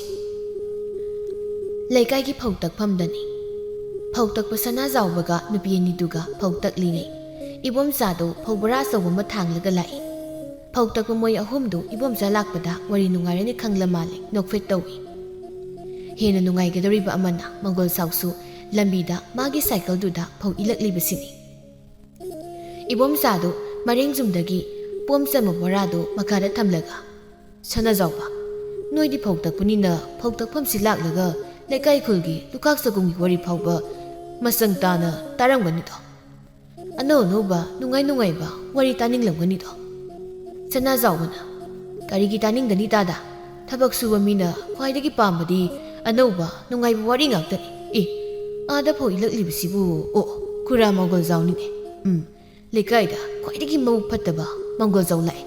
ꯂꯩꯀꯥꯏꯒꯤ ꯐꯧ ꯇꯛꯐꯝꯗꯅꯤ꯫ ꯐꯧ ꯇꯛꯄ ꯁꯅꯥꯖꯥꯎꯕꯒ ꯅꯨꯄꯤ ꯑꯅꯤꯗꯨꯒ ꯐꯧ ꯇꯛꯂꯤꯉꯩ, ꯏꯕꯣꯝꯆꯥꯗꯨ ꯐꯧ ꯕꯣꯔꯥ ꯑꯆꯧꯕ ꯑꯃ ꯊꯥꯡꯂꯒ ꯂꯥꯛꯏ꯫ ꯐꯧ ꯇꯛꯄ ꯃꯣꯏ ꯑꯍꯨꯝꯗꯨ ꯏꯕꯣꯝꯆꯥ ꯂꯥꯛꯄꯗ ꯋꯥꯔꯤ ꯅꯨꯡꯉꯥꯏꯔꯅꯤ ꯈꯪꯂ ꯃꯥꯜꯂꯦ ꯅꯣꯛꯐꯦꯠ ꯇꯧꯏ꯫ ꯍꯦꯟꯅ ꯅꯨꯡꯉꯥꯏꯒꯗꯧꯔꯤꯕ ꯑꯃꯅ ꯃꯪꯒꯣꯜꯖꯥꯎꯁꯨ ꯂꯝꯕꯤꯗ ꯃꯥꯒꯤ ꯁꯥꯏꯀꯜꯗꯨꯗ ꯐꯧ ꯏꯜꯂꯛꯂꯤꯕꯁꯤꯅꯤ꯫ ꯏꯕꯣꯝꯆꯥꯗꯨ ꯃꯔꯦꯡꯖꯨꯝꯗꯒꯤ ꯄꯣꯝ ꯆꯟꯕ ꯕꯣꯔꯥꯗꯨ ꯃꯈꯥꯗ ꯊꯝꯂꯒ, "ꯁꯅꯥꯖꯥꯎꯕ, ꯅꯣꯏꯗꯤ ꯐꯧ ꯇꯛꯄꯅꯤꯅ ꯐꯧ ꯇꯛꯐꯝꯁꯤ ꯂꯥꯛꯂꯒ ꯂꯩꯀꯥꯏ ꯈꯨꯜꯒꯤ ꯂꯨꯈꯥꯛ ꯆꯒꯨꯝꯒꯤ ꯋꯥꯔꯤ ꯐꯥꯎꯕ ꯃꯆꯪ ꯇꯥꯅ ꯇꯥꯔꯝꯒꯅꯤꯗꯣ꯫ ꯑꯅꯧ ꯑꯅꯧꯕ ꯅꯨꯡꯉꯥꯏ ꯅꯨꯡꯉꯥꯏꯕ ꯋꯥꯔꯤ ꯇꯥꯅꯤꯡꯂꯝꯒꯅꯤꯗꯣ"꯫ ꯁꯅꯥꯖꯥꯎꯕꯅ, "ꯀꯔꯤꯒꯤ ꯇꯥꯅꯤꯡꯗꯅꯤ ꯇꯥꯗ? ꯊꯕꯛ ꯁꯨꯕ ꯃꯤꯅ ꯈ꯭ꯋꯥꯏꯗꯒꯤ ꯄꯥꯝꯕꯗꯤ ꯑꯅꯧꯕ ꯅꯨꯡꯉꯥꯏꯕ ꯋꯥꯔꯤ ꯉꯥꯛꯇꯅꯤ꯫ ꯑꯦ, ꯑꯥꯗ ꯐꯧ ꯏꯜꯂꯛꯂꯤꯕꯁꯤꯕꯨ, ꯑꯣ, ꯈꯨꯔꯥ ꯃꯪꯒꯣꯜꯖꯥꯎꯅꯤꯅꯦ꯫ ꯎꯝ, ꯂꯩꯀꯥꯏꯗ ꯈ꯭ꯋꯥꯏꯗꯒꯤ ꯃꯕꯨꯛ ꯐꯠꯇꯕ ꯃꯪꯒꯣꯜꯖꯥꯎ ꯂꯥꯛꯑꯦ꯫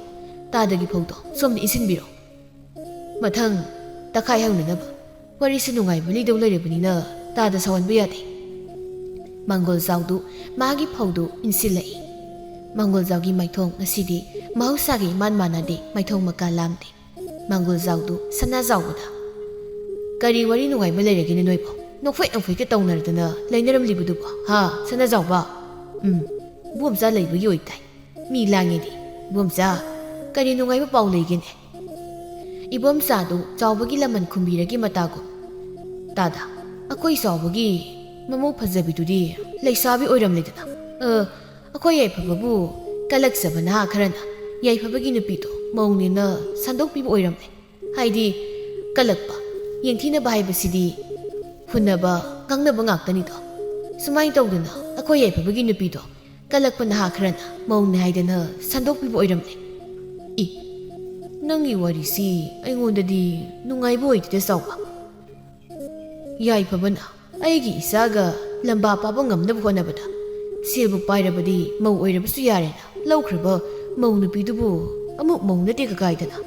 ꯇꯥꯗꯒꯤ ꯐꯧꯗꯣ ꯁꯣꯝꯗ ꯏꯟꯁꯤꯟꯕꯤꯔꯣ꯫ ꯃꯊꯪ ꯇꯛꯈꯥꯏ ꯍꯧꯅꯅꯕ ꯋꯥꯔꯤꯁꯨ ꯅꯨꯡꯉꯥꯏꯕ ꯂꯤꯗꯧ ꯂꯩꯔꯕꯅꯤꯅ ꯇꯥꯗ ꯁꯥꯎꯍꯟꯕ ꯌꯥꯗꯦ"꯫ ꯃꯪꯒꯣꯜꯖꯥꯎꯗꯨ ꯃꯥꯒꯤ ꯐꯧꯗꯨ ꯏꯟꯁꯤꯜꯂꯛꯏ꯫ ꯃꯪꯒꯣꯜꯖꯥꯎꯒꯤ ꯃꯥꯏꯊꯣꯡ ꯉꯁꯤꯗꯤ ꯃꯍꯧꯁꯥꯒ ꯏꯃꯥꯟ ꯃꯥꯟꯅꯗꯦ, ꯃꯥꯏꯊꯣꯡ ꯃꯀꯥ ꯂꯥꯝꯗꯦ꯫ ꯃꯪꯒꯣꯜꯖꯥꯎꯗꯨ ꯁꯅꯥꯖꯥꯎꯕꯗ, "ꯀꯔꯤ ꯋꯥꯔꯤ ꯅꯨꯡꯉꯥꯏꯕ ꯂꯩꯔꯒꯦꯅꯦ ꯅꯣꯏꯕꯣ? ꯅꯣꯛꯐꯦꯠ ꯅꯣꯛꯐꯦꯠꯀ ꯇꯧꯅꯔꯗꯅ ꯂꯩꯅꯔꯝꯂꯤꯕꯗꯨꯕꯣ, ꯍꯥ, ꯁꯅꯥꯖꯥꯎꯕ?" "ꯎꯝ, ꯏꯕꯣꯝꯆꯥ ꯂꯩꯕꯒꯤ ꯑꯣꯏꯇꯥꯏ꯫ ꯃꯤ ꯂꯥꯡꯉꯦꯅꯦ꯫ ꯏꯕꯣꯝꯆꯥ, ꯀꯔꯤ ꯅꯨꯡꯉꯥꯏꯕ ꯄꯥꯎ ꯂꯩꯒꯦꯅꯦ?" ꯏꯕꯣꯝꯆꯥꯗꯨ ꯆꯥꯎꯕꯒꯤ ꯂꯃꯟ ꯈꯨꯝꯕꯤꯔꯒꯦ ꯃꯇꯥꯒꯨꯝ꯫ "ꯇꯥꯗ, ꯑꯩꯈꯣꯏ ꯆꯥꯎꯕꯒꯤ ꯃꯃꯧ ꯐꯖꯕꯤꯗꯨꯗꯤ ꯂꯩꯁꯥꯕꯤ ꯑꯣꯏꯔꯝꯂꯦꯗꯅ꯫ ꯑ, ꯑꯩꯈꯣꯏ ꯌꯥꯏꯐꯕꯕꯨ ꯀꯂꯛꯆꯕ ꯅꯍꯥ ꯈꯔꯅ ꯌꯥꯏꯐꯕꯒꯤ ꯅꯨꯄꯤꯗꯣ ꯃꯧꯅꯦꯅ ꯁꯟꯗꯣꯛꯄꯤꯕ ꯑꯣꯏꯔꯝꯂꯦ꯫ ꯍꯥꯏꯗꯤ, ꯀꯂꯛꯄ, ꯌꯦꯡꯊꯤꯅꯕ ꯍꯥꯏꯕꯁꯤꯗꯤ ꯐꯨꯅꯕ, ꯉꯥꯡꯅꯕ ꯉꯥꯛꯇꯅꯤꯗꯣ꯫ ꯁꯨꯃꯥꯏꯅ ꯇꯧꯗꯅ ꯑꯩꯈꯣꯏ ꯌꯥꯏꯐꯕꯒꯤ ꯅꯨꯄꯤꯗꯣ ꯀꯂꯛꯄ ꯅꯍꯥ ꯈꯔꯅ ꯃꯧꯅꯦ ꯍꯥꯏꯗꯅ ꯁꯟꯗꯣꯛꯄꯤꯕ ꯑꯣꯏꯔꯝꯂꯦ"꯫ ꯏ, ꯅꯪꯒꯤ ꯋꯥꯔꯤꯁꯤ ꯑꯩꯉꯣꯟꯗꯗꯤ ꯅꯨꯡꯉꯥꯏꯕ ꯑꯣꯏꯗꯦꯗ ꯆꯥꯎꯕ꯫ ꯌꯥꯏꯐꯕꯅ ꯑꯩꯒꯤ ꯏꯆꯥꯒ ꯂꯝꯕꯥ ꯄꯥꯕ ꯉꯝꯅꯕ ꯍꯣꯠꯅꯕꯗ ꯁꯦꯜꯕꯨ ꯄꯥꯏꯔꯕꯗꯤ ꯃꯧ ꯑꯣꯏꯔꯕꯁꯨ ꯌꯥꯔꯦꯅ ꯂꯧꯈ꯭ꯔꯕ ꯃꯧ ꯅꯨꯄꯤꯗꯨꯕꯨ ꯑꯃꯨꯛ ꯃꯧ ꯅꯠꯇꯦ ꯀꯀꯥꯏꯗꯅ꯫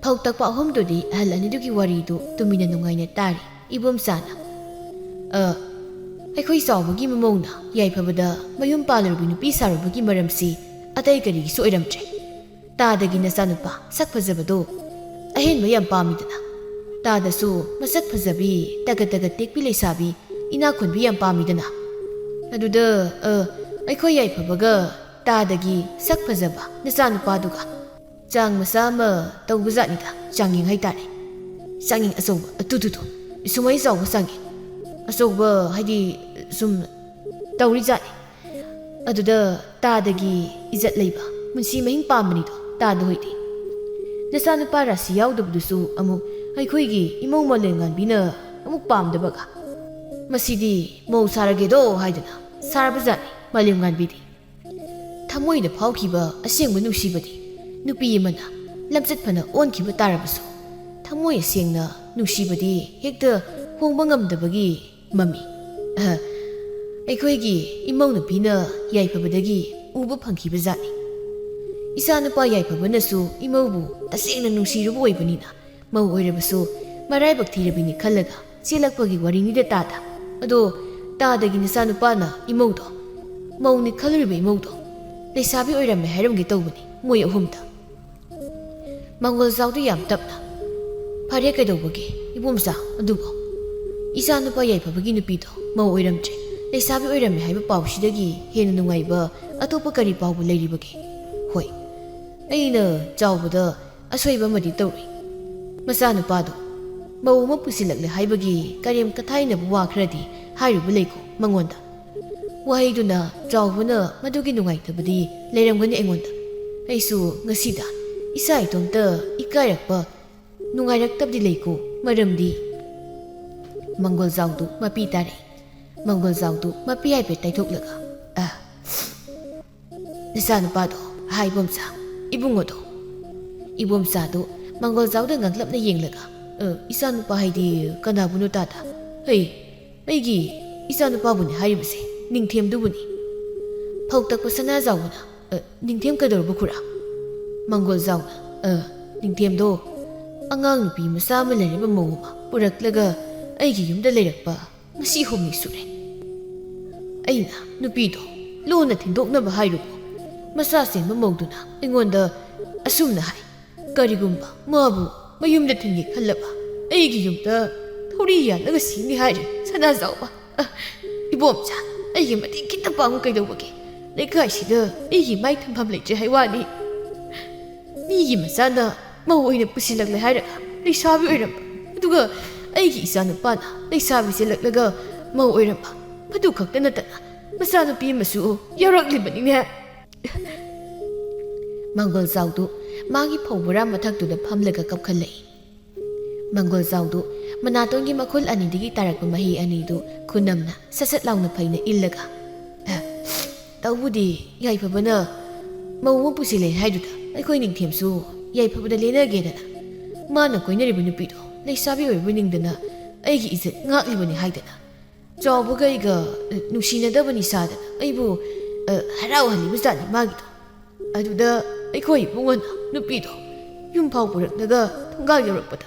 ꯐꯧ ꯇꯛꯄ ꯑꯍꯨꯝꯗꯨꯗꯤ ꯑꯍꯜ ꯑꯅꯤꯗꯨꯒꯤ ꯋꯥꯔꯤꯗꯨ ꯇꯨꯃꯤꯟꯅ ꯅꯨꯡꯉꯥꯏꯅ ꯇꯥꯔꯤ꯫ ꯏꯕꯣꯝꯆꯥꯅ, "ꯑ, ꯑꯩꯈꯣꯏ ꯆꯥꯎꯕꯒꯤ ꯃꯃꯧꯅ ꯌꯥꯏꯐꯕꯗ ꯃꯌꯨꯝ ꯄꯥꯜꯂꯨꯔꯕꯤ ꯅꯨꯄꯤ ꯁꯥꯔꯨꯕꯒꯤ ꯃꯔꯝꯁꯤ ꯑꯇꯩ ꯀꯔꯤꯒꯤꯁꯨ ꯑꯣꯏꯔꯝꯗ꯭ꯔꯦ꯫ ꯇꯥꯗꯒꯤ ꯅꯆꯥꯅꯨꯄꯥ ꯁꯛ ꯐꯖꯕꯗꯣ ꯑꯍꯦꯟꯕ ꯌꯥꯝ ꯄꯥꯝꯃꯤꯗꯅ꯫ ꯇꯥꯗꯁꯨ ꯃꯁꯛ ꯐꯖꯕꯤ, ꯇꯒꯠ ꯇꯒꯠ ꯇꯦꯛꯄꯤ ꯂꯩꯁꯥꯕꯤ, ꯏꯅꯥꯛ ꯈꯨꯟꯕꯤ ꯌꯥꯝ ꯄꯥꯝꯃꯤꯗꯅ꯫ ꯑꯗꯨꯗ, ꯑ, ꯑꯩꯈꯣꯏ ꯌꯥꯏꯐꯕꯒ ꯇꯥꯗꯒꯤ ꯁꯛ ꯐꯖꯕ ꯅꯆꯥꯅꯨꯄꯥꯗꯨꯒ ꯆꯥꯡ ꯃꯆꯥ ꯑꯃ ꯇꯧꯕꯖꯥꯠꯅꯤꯗ, ꯆꯥꯡꯌꯦꯡ ꯍꯥꯏꯇꯥꯔꯦ꯫ ꯆꯥꯡꯌꯦꯡ ꯑꯆꯧꯕ, ꯑꯗꯨꯗꯨꯗꯣ, ꯁꯨꯃꯥꯏ ꯆꯥꯎꯕ ꯆꯥꯡꯌꯦꯡ꯫ ꯑꯆꯧꯕ ꯍꯥꯏꯗꯤ ꯁꯨꯝ ꯇꯧꯔꯤꯖꯥꯠꯅꯤ꯫ ꯑꯗꯨꯗ ꯇꯥꯗꯒꯤ ꯏꯖꯠ ꯂꯩꯕ, ꯃꯨꯟꯁꯤ ꯃꯍꯤꯡ ꯄꯥꯝꯕꯅꯤꯗꯣ ꯇꯥꯗ ꯍꯣꯏꯗꯤ꯫ ꯅꯆꯥꯅꯨꯄꯥ ꯔꯥꯁꯤ ꯌꯥꯎꯗꯕꯗꯨꯁꯨ ꯑꯃꯨꯛ ꯑꯩꯈꯣꯏꯒꯤ ꯏꯃꯧ ꯃꯥꯂꯦꯝꯉꯥꯟꯕꯤꯅ ꯑꯃꯨꯛ ꯄꯥꯝꯗꯕꯒ꯫ ꯃꯁꯤꯗꯤ ꯃꯧ ꯁꯥꯔꯒꯦꯗꯣ ꯍꯥꯏꯗꯅ ꯁꯥꯔꯕꯖꯥꯠꯅꯤ ꯃꯥꯂꯦꯝꯉꯥꯟꯕꯤꯗꯤ꯫ ꯊꯃꯣꯏꯗ ꯐꯥꯎꯈꯤꯕ ꯑꯁꯦꯡꯕ ꯅꯨꯡꯁꯤꯕꯗꯤ ꯅꯨꯄꯤ ꯑꯃꯅ ꯂꯝꯆꯠ ꯐꯅ ꯑꯣꯟꯈꯤꯕ ꯇꯥꯔꯕꯁꯨ, ꯊꯃꯣꯏ ꯁꯦꯡꯅ ꯅꯨꯡꯁꯤꯕꯗꯤ ꯍꯦꯛꯇ ꯍꯣꯡꯕ ꯉꯝꯗꯕꯒꯤ ꯃꯃꯤ꯫ ꯑꯍ, ꯑꯩꯈꯣꯏꯒꯤ ꯏꯃꯧ ꯅꯨꯄꯤꯅ ꯌꯥꯏꯐꯕꯗꯒꯤ ꯎꯕ ꯐꯪꯈꯤꯕ ꯖꯥꯠꯅꯤ꯫ ꯏꯆꯥꯅꯨꯄꯥ ꯌꯥꯏꯐꯕꯅꯁꯨ ꯏꯃꯧꯕꯨ ꯇꯁꯦꯡꯅ ꯅꯨꯡꯁꯤꯔꯨꯕ ꯑꯣꯏꯕꯅꯤꯅ, ꯃꯧ ꯑꯣꯏꯔꯕꯁꯨ ꯃꯔꯥꯏꯕꯛ ꯊꯤꯔꯕꯤꯅꯤ ꯈꯜꯂꯒ ꯆꯦꯜꯂꯛꯄꯒꯤ ꯋꯥꯔꯤꯅꯤꯗ ꯇꯥꯗ꯫ ꯑꯗꯣ ꯇꯥꯗꯒꯤ ꯅꯆꯥꯅꯨꯄꯥꯅ ꯏꯃꯧꯗꯣ, ꯃꯧꯅꯤ ꯈꯜꯂꯨꯔꯤꯕ ꯏꯃꯧꯗꯣ, ꯂꯩꯁꯥꯕꯤ ꯑꯣꯏꯔꯝꯃꯦ ꯍꯥꯏꯔꯝꯒꯦ ꯇꯧꯕꯅꯤ ꯃꯣꯏ ꯑꯍꯨꯝꯗ꯫ ꯃꯪꯒꯣꯜꯖꯥꯎꯗꯨ ꯌꯥꯝ ꯇꯞꯅ, "ꯐꯔꯦ, ꯀꯩꯗꯧꯕꯒꯦ, ꯏꯕꯣꯝꯆꯥ? ꯑꯗꯨꯕꯨ ꯏꯆꯥꯅꯨꯄꯥ ꯌꯥꯏꯐꯕꯒꯤ ꯅꯨꯄꯤꯗꯣ ꯃꯧ ꯑꯣꯏꯔꯝꯗ꯭ꯔꯦ, ꯂꯩꯁꯥꯕꯤ ꯑꯣꯏꯔꯝꯃꯦ ꯍꯥꯏꯕ ꯄꯥꯎꯁꯤꯗꯒꯤ ꯍꯦꯟꯅ ꯅꯨꯡꯉꯥꯏꯕ ꯑꯇꯣꯞꯄ ꯀꯔꯤ ꯄꯥꯎꯕꯨ ꯂꯩꯔꯤꯕꯒꯦ? ꯍꯣꯏ, ꯑꯩꯅ ꯆꯥꯎꯕꯗ ꯑꯁꯣꯏꯕ ꯑꯃꯗꯤ ꯇꯧꯔꯨꯏ꯫ ꯃꯆꯥꯅꯨꯄꯥꯗꯣ ꯃꯧ ꯑꯃ ꯄꯨꯁꯤꯜꯂꯛꯂꯦ ꯍꯥꯏꯕꯒꯤ ꯀꯔꯦꯝ ꯀꯊꯥꯏꯅꯕ ꯋꯥ ꯈꯔꯗꯤ ꯍꯥꯏꯔꯨꯕ ꯂꯩꯀꯣ ꯃꯉꯣꯟꯗ꯫ ꯋꯥꯍꯩꯗꯨꯅ ꯆꯥꯎꯕꯅ ꯃꯗꯨꯒꯤ ꯅꯨꯡꯉꯥꯏꯇꯕꯗꯤ ꯂꯩꯔꯝꯒꯅꯤ ꯑꯩꯉꯣꯟꯗ꯫ ꯑꯩꯁꯨ ꯉꯁꯤꯗ ꯏꯁꯥ ꯏꯇꯣꯝꯇ ꯏꯀꯥꯏꯔꯛꯄ, ꯅꯨꯡꯉꯥꯏꯔꯛꯇꯕꯗꯤ ꯂꯩꯀꯣ, ꯃꯔꯝꯗꯤ" ꯃꯪꯒꯣꯜꯖꯥꯎꯗꯨ ꯃꯄꯤ ꯇꯥꯔꯦ꯫ ꯃꯪꯒꯣꯜꯖꯥꯎꯗꯨ ꯃꯄꯤ ꯍꯥꯏꯐꯦꯠ ꯇꯩꯊꯣꯛꯂꯒ, "ꯑ, ꯅꯆꯥꯅꯨꯄꯥꯗꯣ, ꯍꯥꯏ ꯏꯕꯣꯝꯆꯥ, ꯏꯕꯨꯡꯉꯣꯗꯣ?" ꯏꯕꯣꯝꯆꯥꯗꯨ ꯃꯪꯒꯣꯜꯖꯥꯎꯗ ꯉꯛꯂꯞꯅ ꯌꯦꯡꯂꯒ, "ꯑ, ꯏꯆꯥꯅꯨꯄꯥ ꯍꯥꯏꯗꯤ ꯀꯅꯥꯕꯨꯅꯣ ꯇꯥꯗ?" "ꯍꯩ, ꯑꯩꯒꯤ ꯏꯆꯥꯅꯨꯄꯥꯕꯨꯅꯤ ꯍꯥꯏꯔꯤꯕꯁꯦ, ꯅꯤꯡꯊꯦꯝꯗꯨꯕꯨꯅꯤ꯫" ꯐꯧ ꯇꯛꯄ ꯁꯅꯥꯖꯥꯎꯕꯅ, "ꯑ, ꯅꯤꯡꯊꯦꯝ ꯀꯩꯗꯧꯔꯕ ꯈꯨꯔꯥ?" ꯃꯪꯒꯣꯜꯖꯥꯎꯅ, "ꯑ, ꯅꯤꯡꯊꯦꯝꯗꯣ, ꯑꯉꯥꯡ ꯅꯨꯄꯤ ꯃꯆꯥ ꯑꯃ ꯂꯩꯔꯕ ꯃꯧ ꯑꯃ ꯄꯨꯔꯛꯂꯒ ꯑꯩꯒꯤ ꯌꯨꯝꯗ ꯂꯩꯔꯛꯄ ꯉꯁꯤ ꯍꯨꯝꯅꯤ ꯁꯨꯔꯦ꯫ ꯑꯩꯅ ꯅꯨꯄꯤꯗꯣ ꯂꯣꯟꯅ ꯊꯤꯟꯗꯣꯛꯅꯕ ꯍꯥꯏꯔꯨꯕꯨ, ꯃꯆꯥ ꯆꯦꯟꯕ ꯃꯧꯗꯨꯅ ꯑꯩꯉꯣꯟꯗ ꯑꯁꯨꯝꯅ ꯍꯥꯏ, 'ꯀꯔꯤꯒꯨꯝꯕ ꯃꯥꯕꯨ ꯃꯌꯨꯝꯗ ꯊꯤꯟꯒꯦ ꯈꯜꯂꯕ ꯑꯩꯒꯤ ꯌꯨꯝꯗ ꯊꯧꯔꯤ ꯌꯥꯜꯂꯒ ꯁꯤꯅꯤ ꯍꯥꯏꯔꯦ ꯁꯅꯥꯖꯥꯎꯕ꯫ ꯑ, ꯏꯕꯣꯝꯆꯥ, ꯑꯩꯒꯤ ꯃꯇꯦꯡ ꯈꯤꯇꯪ ꯄꯥꯡꯉꯨ ꯀꯩꯗꯧꯕꯒꯦ? ꯂꯩꯀꯥꯏꯁꯤꯗ ꯑꯩꯒꯤ ꯃꯥꯏ ꯊꯝꯐꯝ ꯂꯩꯇ꯭ꯔꯦ ꯍꯥꯏ ꯋꯥꯅꯤ꯫ ꯃꯤꯒꯤ ꯃꯆꯥꯅ ꯃꯧ ꯑꯣꯏꯅ ꯄꯨꯁꯤꯜꯂꯛꯂꯦ ꯍꯥꯏꯔꯒ ꯂꯩꯁꯥꯕꯤ ꯑꯣꯏꯔꯝꯕ, ꯑꯗꯨꯒ ꯑꯩꯒꯤ ꯏꯆꯥꯅꯨꯄꯥꯅ ꯂꯩꯁꯥꯕꯤ ꯆꯦꯜꯂꯛꯂꯒ ꯃꯧ ꯑꯣꯏꯔꯝꯕ, ꯃꯗꯨ ꯈꯛꯇ ꯅꯠꯇꯅ ꯃꯆꯥꯅꯨꯄꯤ ꯑꯃꯁꯨ ꯌꯥꯎꯔꯛꯂꯤꯕꯅꯤꯅꯦ.'" ꯃꯪꯒꯣꯜꯖꯥꯎꯗꯨ ꯃꯥꯒꯤ ꯐꯧ ꯕꯣꯔꯥ ꯃꯊꯛꯇꯨꯗ ꯐꯝꯂꯒ ꯀꯞꯈꯠꯂꯛꯏ꯫ ꯃꯪꯒꯣꯜꯖꯥꯎꯗꯨ ꯃꯅꯥꯇꯣꯟꯒꯤ ꯃꯈꯨꯜ ꯑꯅꯤꯗꯒꯤ ꯇꯥꯔꯛꯄ ꯃꯍꯤ ꯑꯅꯤꯗꯨ ꯈꯨꯅꯝꯅ ꯁꯠ ꯁꯠ ꯂꯥꯎꯅ ꯐꯩꯅ ꯏꯜꯂꯒ, "ꯑꯦ, ꯇꯧꯕꯨꯗꯤ ꯌꯥꯏꯐꯕꯅ ꯃꯧ ꯑꯃ ꯄꯨꯁꯤꯜꯂꯦ ꯍꯥꯏꯗꯨꯗ ꯑꯩꯈꯣꯏ ꯅꯤꯡꯊꯦꯝꯁꯨ ꯌꯥꯏꯐꯕꯗ ꯂꯦꯟꯅꯒꯦꯗꯅ ꯃꯥꯅ ꯀꯣꯏꯅꯔꯤꯕ ꯅꯨꯄꯤꯗꯣ ꯂꯩꯁꯥꯕꯤ ꯑꯣꯏꯕ ꯅꯤꯡꯗꯅ ꯑꯩꯒꯤ ꯏꯖꯠ ꯉꯥꯛꯂꯤꯕꯅꯤ ꯍꯥꯏꯗꯅ ꯆꯥꯎꯕꯒ ꯑꯩꯒ, ꯑ, ꯅꯨꯡꯁꯤꯅꯗꯕꯅꯤ ꯁꯥꯗꯅ ꯑꯩꯕꯨ, ꯑ, ꯍꯔꯥꯎꯍꯜꯂꯤꯕ ꯖꯥꯠꯅꯤ ꯃꯥꯒꯤꯗꯣ꯫ ꯑꯗꯨꯗ ꯑꯩꯈꯣꯏ ꯏꯕꯨꯡꯉꯣꯅ ꯅꯨꯄꯤꯗꯣ ꯌꯨꯝ ꯐꯥꯎ ꯄꯨꯔꯛꯂꯒ ꯊꯣꯡꯒꯥꯜ ꯌꯧꯔꯛꯄꯗ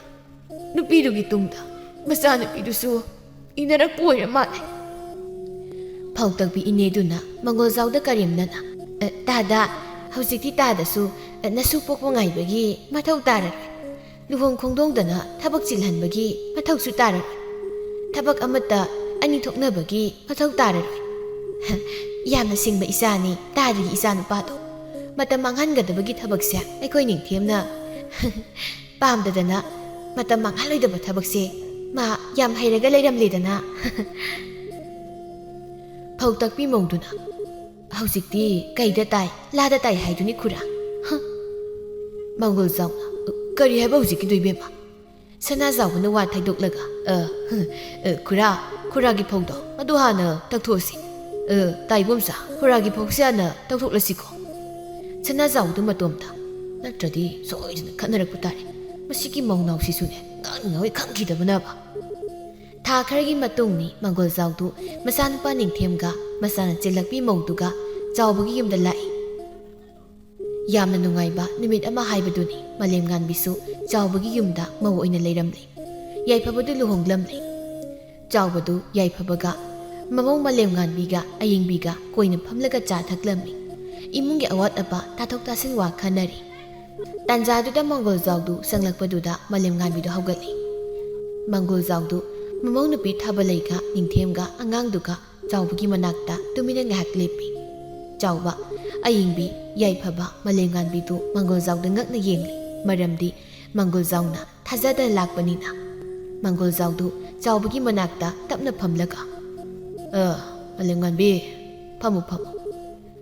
ꯅꯨꯄꯤꯗꯨꯒꯤ ꯇꯨꯡꯗ ꯃꯆꯥꯅꯨꯄꯤꯗꯨꯁꯨ ꯏꯟꯅꯔꯛꯄ ꯑꯣꯏꯔ ꯃꯥꯜꯂꯦ꯫" ꯐꯧꯇꯛꯄꯤ ꯏꯅꯦꯗꯨꯅ ꯃꯪꯒꯣꯜꯖꯥꯎꯗ ꯀꯔꯦꯝꯅꯅ, "ꯑ, ꯇꯥꯗ, ꯍꯧꯖꯤꯛꯇꯤ ꯇꯥꯗꯁꯨ, ꯑ, ꯅꯁꯨ ꯄꯣꯛꯄ ꯉꯥꯏꯕꯒꯤ ꯃꯊꯧ ꯇꯥꯔꯔꯣꯏ꯫ ꯂꯨꯍꯣꯡ ꯈꯣꯡꯗꯣꯡꯗꯅ ꯊꯕꯛ ꯆꯤꯜꯍꯟꯕꯒꯤ ꯃꯊꯧꯁꯨ ꯇꯥꯔꯔꯣꯏ꯫ ꯊꯕꯛ ꯑꯃꯠꯇ ꯑꯅꯤ ꯊꯣꯛꯅꯕꯒꯤ ꯃꯊꯧ ꯇꯥꯔꯔꯣꯏ꯫ ꯌꯥꯝꯅ ꯁꯤꯡꯕ ꯏꯆꯥꯅꯤ ꯇꯥꯗꯒꯤ ꯏꯆꯥꯅꯨꯄꯥꯗꯣ꯫ ꯃꯇꯝ ꯃꯥꯡꯍꯟꯒꯗꯕꯒꯤ ꯊꯕꯛꯁꯦ ꯑꯩꯈꯣꯏ ꯅꯤꯡꯊꯦꯝꯅ ꯄꯥꯝꯗꯗꯅ ꯃꯇꯝ ꯃꯥꯡꯍꯜꯂꯣꯏꯗꯕ ꯊꯕꯛꯁꯦ ꯃꯥ ꯌꯥꯝ ꯍꯩꯔꯒ ꯂꯩꯔꯝꯂꯦꯗꯅ꯫" ꯐꯧ ꯇꯛꯄꯤ ꯃꯧꯗꯨꯅ, "ꯍꯧꯖꯤꯛꯇꯤ ꯀꯩꯗ ꯇꯥꯏ, ꯂꯥꯗ ꯇꯥꯏ ꯍꯥꯏꯗꯨꯅꯤ ꯈꯨꯔꯥ꯫" ꯍ! ꯃꯪꯒꯣꯜꯖꯥꯎꯅ, "ꯀꯔꯤ ꯍꯥꯏꯕ ꯍꯧꯖꯤꯛꯀꯤꯗꯣ ꯏꯕꯦꯝꯃ?" ꯁꯅꯥꯖꯥꯎꯕꯅ ꯋꯥ ꯊꯩꯗꯣꯛꯂꯒ, "ꯑ, ꯍ, ꯑ, ꯈꯨꯔꯥ, ꯈꯨꯔꯥꯒꯤ ꯐꯧꯗꯣ ꯑꯗꯨ ꯍꯥꯟꯅ ꯇꯛꯊꯣꯛꯑꯁꯤ꯫ ꯑ, ꯇꯥꯏꯕꯣꯝꯆꯥ, ꯈꯨꯔꯥꯒꯤ ꯐꯧꯁꯦ ꯍꯥꯟꯅ ꯇꯛꯊꯣꯛꯂꯁꯤꯀꯣ꯫" ꯁꯅꯥꯖꯥꯎꯕꯗꯨ ꯃꯇꯣꯝꯇ, "ꯅꯠꯇ꯭ꯔꯗꯤ ꯁꯣꯏꯗꯅ ꯈꯠꯅꯔꯛꯄ ꯇꯥꯔꯦ꯫ ꯃꯁꯤꯒꯤ ꯃꯧ ꯅꯥꯎꯁꯤꯁꯨꯅꯦ, ꯉꯥꯡꯅꯤꯡꯉꯥꯏ ꯈꯪꯈꯤꯗꯕꯅꯕ꯫" ꯊꯥ ꯈꯔꯒꯤ ꯃꯇꯨꯡꯅꯤ ꯃꯪꯒꯣꯜꯖꯥꯎꯗꯨ ꯃꯆꯥꯅꯨꯄꯥ ꯅꯤꯡꯊꯦꯝꯒ ꯃꯆꯥꯅ ꯆꯦꯜꯂꯛꯄꯤ ꯃꯧꯗꯨꯒ ꯆꯥꯎꯕꯒꯤ ꯌꯨꯝꯗ ꯂꯥꯛꯏ꯫ ꯌꯥꯝꯅ ꯅꯨꯡꯉꯥꯏꯕ ꯅꯨꯃꯤꯠ ꯑꯃ ꯍꯥꯏꯕꯗꯨꯅꯤ꯫ ꯃꯥꯂꯦꯝꯉꯥꯟꯕꯤꯁꯨ ꯆꯥꯎꯕꯒꯤ ꯌꯨꯝꯗ ꯃꯧ ꯑꯣꯏꯅ ꯂꯩꯔꯝꯂꯦ꯫ ꯌꯥꯏꯐꯕꯗꯨ ꯂꯨꯍꯣꯡꯂꯝꯂꯦ꯫ ꯆꯥꯎꯕꯗꯨ ꯌꯥꯏꯐꯕꯒ ꯃꯃꯧ ꯃꯥꯂꯦꯝꯉꯥꯟꯕꯤꯒ ꯑꯌꯤꯡꯕꯤꯒ ꯀꯣꯏꯅ ꯐꯝꯂꯒ ꯆꯥ ꯊꯛꯂꯝꯃꯤ꯫ ꯏꯃꯨꯡꯒꯤ ꯑꯋꯥꯠ ꯑꯄꯥ ꯇꯥꯊꯣꯛ ꯇꯥꯁꯤꯟ ꯋꯥ ꯈꯟꯅꯔꯤ꯫ ꯇꯥꯟꯖꯥꯗꯨꯗ ꯃꯪꯒꯣꯜꯖꯥꯎꯗꯨ ꯆꯪꯂꯛꯄꯗꯨꯗ ꯃꯥꯂꯦꯝꯉꯥꯟꯕꯤꯗꯨ ꯍꯧꯒꯠꯂꯤ꯫ ꯃꯪꯒꯣꯜꯖꯥꯎꯗꯨ ꯃꯃꯧ ꯅꯨꯄꯤ ꯊꯥꯕꯂꯩꯒ ꯅꯤꯡꯊꯦꯝꯒ ꯑꯉꯥꯡꯗꯨꯒ ꯆꯥꯎꯕꯒꯤ ꯃꯅꯥꯛꯇ ꯇꯨꯃꯤꯟꯅ ꯉꯥꯏꯍꯥꯛ ꯂꯦꯞꯄꯤ꯫ ꯆꯥꯎꯕ, ꯑꯌꯤꯡꯕꯤ, ꯌꯥꯏꯐꯕ, ꯃꯥꯂꯦꯝꯉꯥꯟꯕꯤꯗꯨ ꯃꯪꯒꯣꯜꯖꯥꯎꯗ ꯉꯛꯅ ꯌꯦꯡꯂꯤ꯫ ꯃꯔꯝꯗꯤ ꯃꯪꯒꯣꯜꯖꯥꯎꯅ ꯊꯥꯖꯗꯅ ꯂꯥꯛꯄꯅꯤꯅ꯫ ꯃꯪꯒꯣꯜꯖꯥꯎꯗꯨ ꯆꯥꯎꯕꯒꯤ ꯃꯅꯥꯛꯇ ꯇꯞꯅ ꯐꯝꯂꯒ, "ꯑ, ꯃꯥꯂꯦꯝꯉꯥꯟꯕꯤ, ꯐꯝꯃꯨ, ꯐꯝꯃꯨ꯫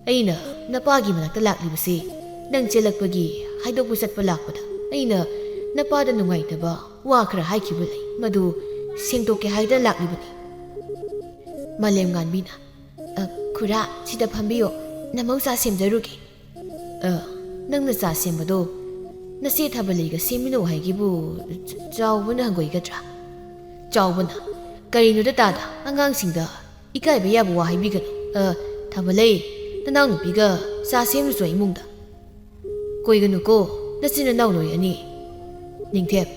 ꯑꯩꯅ ꯅꯄꯥꯒꯤ ꯃꯅꯥꯛꯇ ꯂꯥꯛꯂꯤꯕꯁꯤ ꯅꯪ ꯆꯦꯜꯂꯛꯄꯒꯤ ꯍꯥꯏꯗꯣꯛꯄ ꯆꯠꯄ ꯂꯥꯛꯄꯗ ꯑꯩꯅ ꯅꯄꯥꯗ ꯅꯨꯡꯉꯥꯏꯇꯕ ꯋꯥ ꯈꯔ ꯍꯥꯏꯈꯤꯕ ꯂꯩ, ꯃꯗꯨ ꯁꯦꯡꯗꯣꯛꯀꯦ ꯍꯥꯏꯗꯅ ꯂꯥꯛꯂꯤꯕꯅꯤ꯫" ꯃꯥꯂꯦꯝꯉꯥꯟꯕꯤꯅ, "ꯑ, ꯈꯨꯔꯥ, ꯁꯤꯗ ꯐꯝꯕꯤꯌꯣ, ꯅꯃꯧ ꯆꯥ ꯁꯦꯝꯖꯔꯨꯒꯦ꯫" "ꯑ, ꯅꯪꯅ ꯆꯥ ꯁꯦꯝꯕꯗꯣ ꯅꯆꯦ ꯊꯥꯕꯂꯩꯒ ꯁꯦꯝꯃꯤꯟꯅꯧ ꯍꯥꯏꯒꯤꯕꯨ ꯆ-, ꯆꯥꯎꯕꯅ ꯍꯪꯒꯣꯏꯒꯗ꯭ꯔꯥ?" ꯆꯥꯎꯕꯅ, "ꯀꯔꯤꯅꯣꯗ ꯇꯥꯗ, ꯑꯉꯥꯡꯁꯤꯡꯗ ꯏꯀꯥꯏꯕ ꯌꯥꯕ ꯋꯥ ꯍꯥꯏꯕꯤꯒꯅꯨ꯫ ꯑ, ꯊꯥꯕꯂꯩ, ꯅꯅꯥꯎꯅꯨꯄꯤꯒ ꯆꯥ ꯁꯦꯝꯂꯨꯆꯣ ꯏꯃꯨꯡꯗ꯫ ꯀꯣꯏꯒꯅꯨꯀꯣ, ꯅꯆꯤꯟ ꯅꯅꯥꯎ ꯅꯣꯏ ꯑꯅꯤ꯫ ꯅꯤꯡꯊꯦꯝ,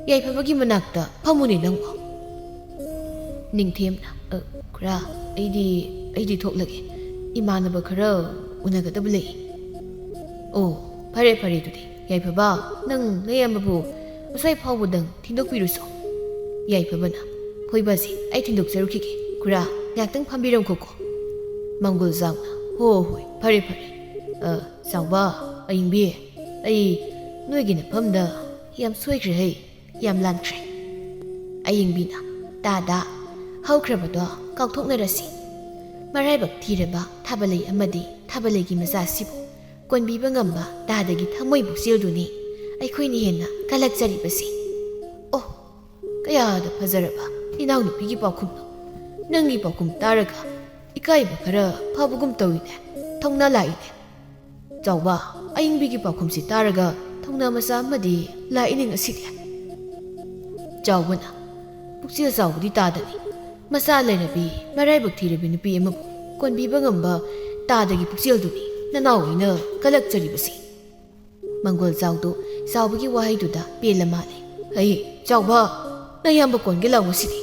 ꯌꯥꯏꯐꯕꯒꯤ ꯃꯅꯥꯛꯇ ꯐꯝꯃꯨꯅꯦ ꯅꯪꯕꯣ꯫" ꯅꯤꯡꯊꯦꯝꯅ, "ꯑ, ꯈꯨꯔꯥ, ꯑꯩꯗꯤ, ꯑꯩꯗꯤ ꯊꯣꯛꯂꯒꯦ꯫ ꯏꯃꯥꯟꯅꯕ ꯈꯔ ꯎꯅꯒꯗꯕ ꯂꯩ꯫" "ꯑꯣ, ꯐꯔꯦ, ꯐꯔꯦ ꯑꯗꯨꯗꯤ꯫ ꯌꯥꯏꯐꯕ, ꯅꯪ ꯅꯌꯥꯝꯕꯕꯨ ꯑꯁ꯭ꯋꯥꯏ ꯐꯥꯎꯕꯗꯪ ꯊꯤꯟꯗꯣꯛꯄꯤꯔꯨꯁꯣ꯫" ꯌꯥꯏꯐꯕꯅ, "ꯍꯣꯏ ꯕꯥꯖꯤ, ꯑꯩ ꯊꯤꯟꯗꯣꯛꯆꯔꯨꯈꯤꯒꯦ꯫ ꯈꯨꯔꯥ, ꯉꯥꯛꯇꯪ ꯐꯝꯕꯤꯔꯝꯈꯣꯀꯣ꯫" ꯃꯪꯒꯣꯜꯖꯥꯎꯅ, "ꯍꯣ, ꯍꯣꯏ, ꯐꯔꯦ, ꯐꯔꯦ꯫ ꯑ, ꯆꯥꯎꯕ, ꯑꯌꯤꯡꯕꯤ, ꯑꯩ ꯅꯣꯏꯒꯤ ꯅꯐꯝꯗ ꯌꯥꯝ ꯁꯣꯏꯈ꯭ꯔꯦ ꯍꯩ, ꯌꯥꯝ ꯂꯥꯟꯈ꯭ꯔꯦ꯫" ꯑꯌꯤꯡꯕꯤꯅ, "ꯇꯥꯗ, ꯍꯧꯈ꯭ꯔꯕꯗꯣ ꯀꯥꯎꯊꯣꯛꯅꯔꯁꯤ꯫ ꯃꯔꯥꯏꯕꯛ ꯊꯤꯔꯕ ꯊꯥꯕꯂꯩ ꯑꯃꯗꯤ ꯊꯥꯕꯂꯩꯒꯤ ꯃꯆꯥꯁꯤꯕꯨ ꯀꯣꯟꯕꯤꯕ ꯉꯝꯕ ꯇꯥꯗꯒꯤ ꯊꯃꯣꯏ ꯄꯨꯛꯆꯦꯜꯗꯨꯅꯤ ꯑꯩꯈꯣꯏꯅ ꯍꯦꯟꯅ ꯀꯜꯂꯛꯆꯔꯤꯕꯁꯤ꯫ ꯑꯣ, ꯀꯌꯥꯗ ꯐꯖꯔꯕ ꯏꯅꯥꯎꯅꯨꯄꯤꯒꯤ ꯄꯥꯎꯈꯨꯝꯅꯣ! ꯅꯪꯒꯤ ꯄꯥꯎꯈꯨꯝ ꯇꯥꯔꯒ ꯏꯀꯥꯏꯕ ꯈꯔ ꯐꯕꯒꯨꯝ ꯇꯧꯏꯅꯦ, ꯊꯧꯅꯥ ꯂꯥꯛꯏꯅꯦ꯫" ꯆꯥꯎꯕ, ꯑꯌꯤꯡꯕꯤꯒꯤ ꯄꯥꯎꯈꯨꯝꯁꯤ ꯇꯥꯔꯒ ꯊꯧꯅꯥ ꯃꯆꯥ ꯑꯃꯗꯤ ꯂꯥꯛꯏꯅꯦ ꯉꯁꯤꯗꯤ꯫ ꯆꯥꯎꯕꯅ, "ꯄꯨꯛꯆꯦꯜ ꯆꯥꯎꯕꯗꯤ ꯇꯥꯗꯅꯤ꯫ ꯃꯆꯥ ꯂꯩꯔꯕꯤ, ꯃꯔꯥꯏꯕꯛ ꯊꯤꯔꯕꯤ ꯅꯨꯄꯤ ꯑꯃꯕꯨ ꯀꯣꯟꯕꯤꯕ ꯉꯝꯕ ꯇꯥꯗꯒꯤ ꯄꯨꯛꯆꯦꯜꯗꯨꯅꯤ ꯅꯅꯥꯎ ꯍꯣꯏꯅ ꯀꯜꯂꯛꯆꯔꯤꯕꯁꯤ? ꯃꯪꯒꯣꯜ ꯆꯥꯎꯗꯨ ꯆꯥꯎꯕꯒꯤ ꯋꯥꯍꯩꯗꯨꯗ ꯄꯦꯜꯂ ꯃꯥꯜꯂꯦ꯫ "ꯑꯩ, ꯆꯥꯎꯕ, ꯅꯌꯥꯝꯕ ꯀꯣꯟꯒꯦ ꯂꯥꯎ ꯉꯁꯤꯗꯤ꯫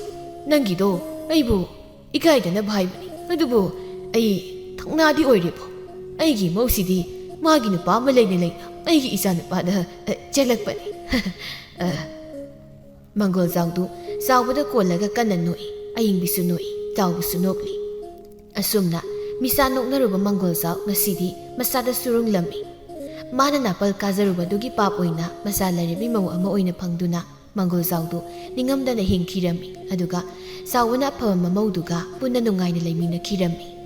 ꯅꯪꯒꯤꯗꯣ ꯑꯩꯕꯨ ꯏꯀꯥꯏꯗꯅꯕ ꯍꯥꯏꯕꯅꯤ, ꯑꯗꯨꯕꯨ ꯑꯩ ꯊꯧꯅꯥꯗꯤ ꯑꯣꯏꯔꯦꯕꯣ꯫ ꯑꯩꯒꯤ ꯃꯧꯁꯤꯗꯤ ꯃꯥꯒꯤ ꯅꯨꯄꯥ ꯑꯃ ꯂꯩꯅ ꯂꯩꯅ ꯑꯩꯒꯤ ꯏꯆꯥ ꯅꯨꯄꯥꯗ, ꯑ, ꯆꯦꯜꯂꯛꯄꯅꯤ꯫" ꯑ, ꯃꯪꯒꯣꯜ ꯆꯥꯎꯗꯨ ꯆꯥꯎꯕꯗ ꯀꯣꯜꯂꯒ ꯀꯟꯅ ꯅꯣꯛꯏ꯫ ꯑꯌꯤꯡꯕꯤꯁꯨ ꯅꯣꯛꯏ, ꯆꯥꯎꯕꯁꯨ ꯅꯣꯛꯂꯤ꯫ ꯑꯁꯨꯝꯅ ꯃꯤꯁꯥ ꯅꯣꯛꯅꯔꯨꯕ ꯃꯪꯒꯣꯜ ꯆꯥꯎ ꯉꯁꯤꯗꯤ ꯃꯁꯥꯗ ꯁꯨꯔꯨꯡꯂꯝꯃꯤ꯫ ꯃꯥꯅ ꯅꯥꯄꯜ ꯀꯥꯖꯔꯨꯕꯗꯨꯒꯤ ꯄꯥꯞ ꯑꯣꯏꯅ ꯃꯆꯥ ꯂꯩꯔꯕꯤ ꯃꯧ ꯑꯃ ꯑꯣꯏꯅ ꯐꯪꯗꯨꯅ ꯃꯪꯒꯣꯜ ꯆꯥꯎꯗꯨ ꯅꯤꯡꯉꯝꯗꯅ ꯍꯤꯡꯈꯤꯔꯝꯃꯤ꯫ ꯑꯗꯨꯒ ꯆꯥꯎꯕꯅ ꯑꯐꯕ ꯃꯃꯧꯗꯨꯒ ꯄꯨꯟꯅ ꯅꯨꯡꯉꯥꯏꯅ ꯂꯩꯃꯤꯟꯅꯈꯤꯔꯝꯃꯤ꯫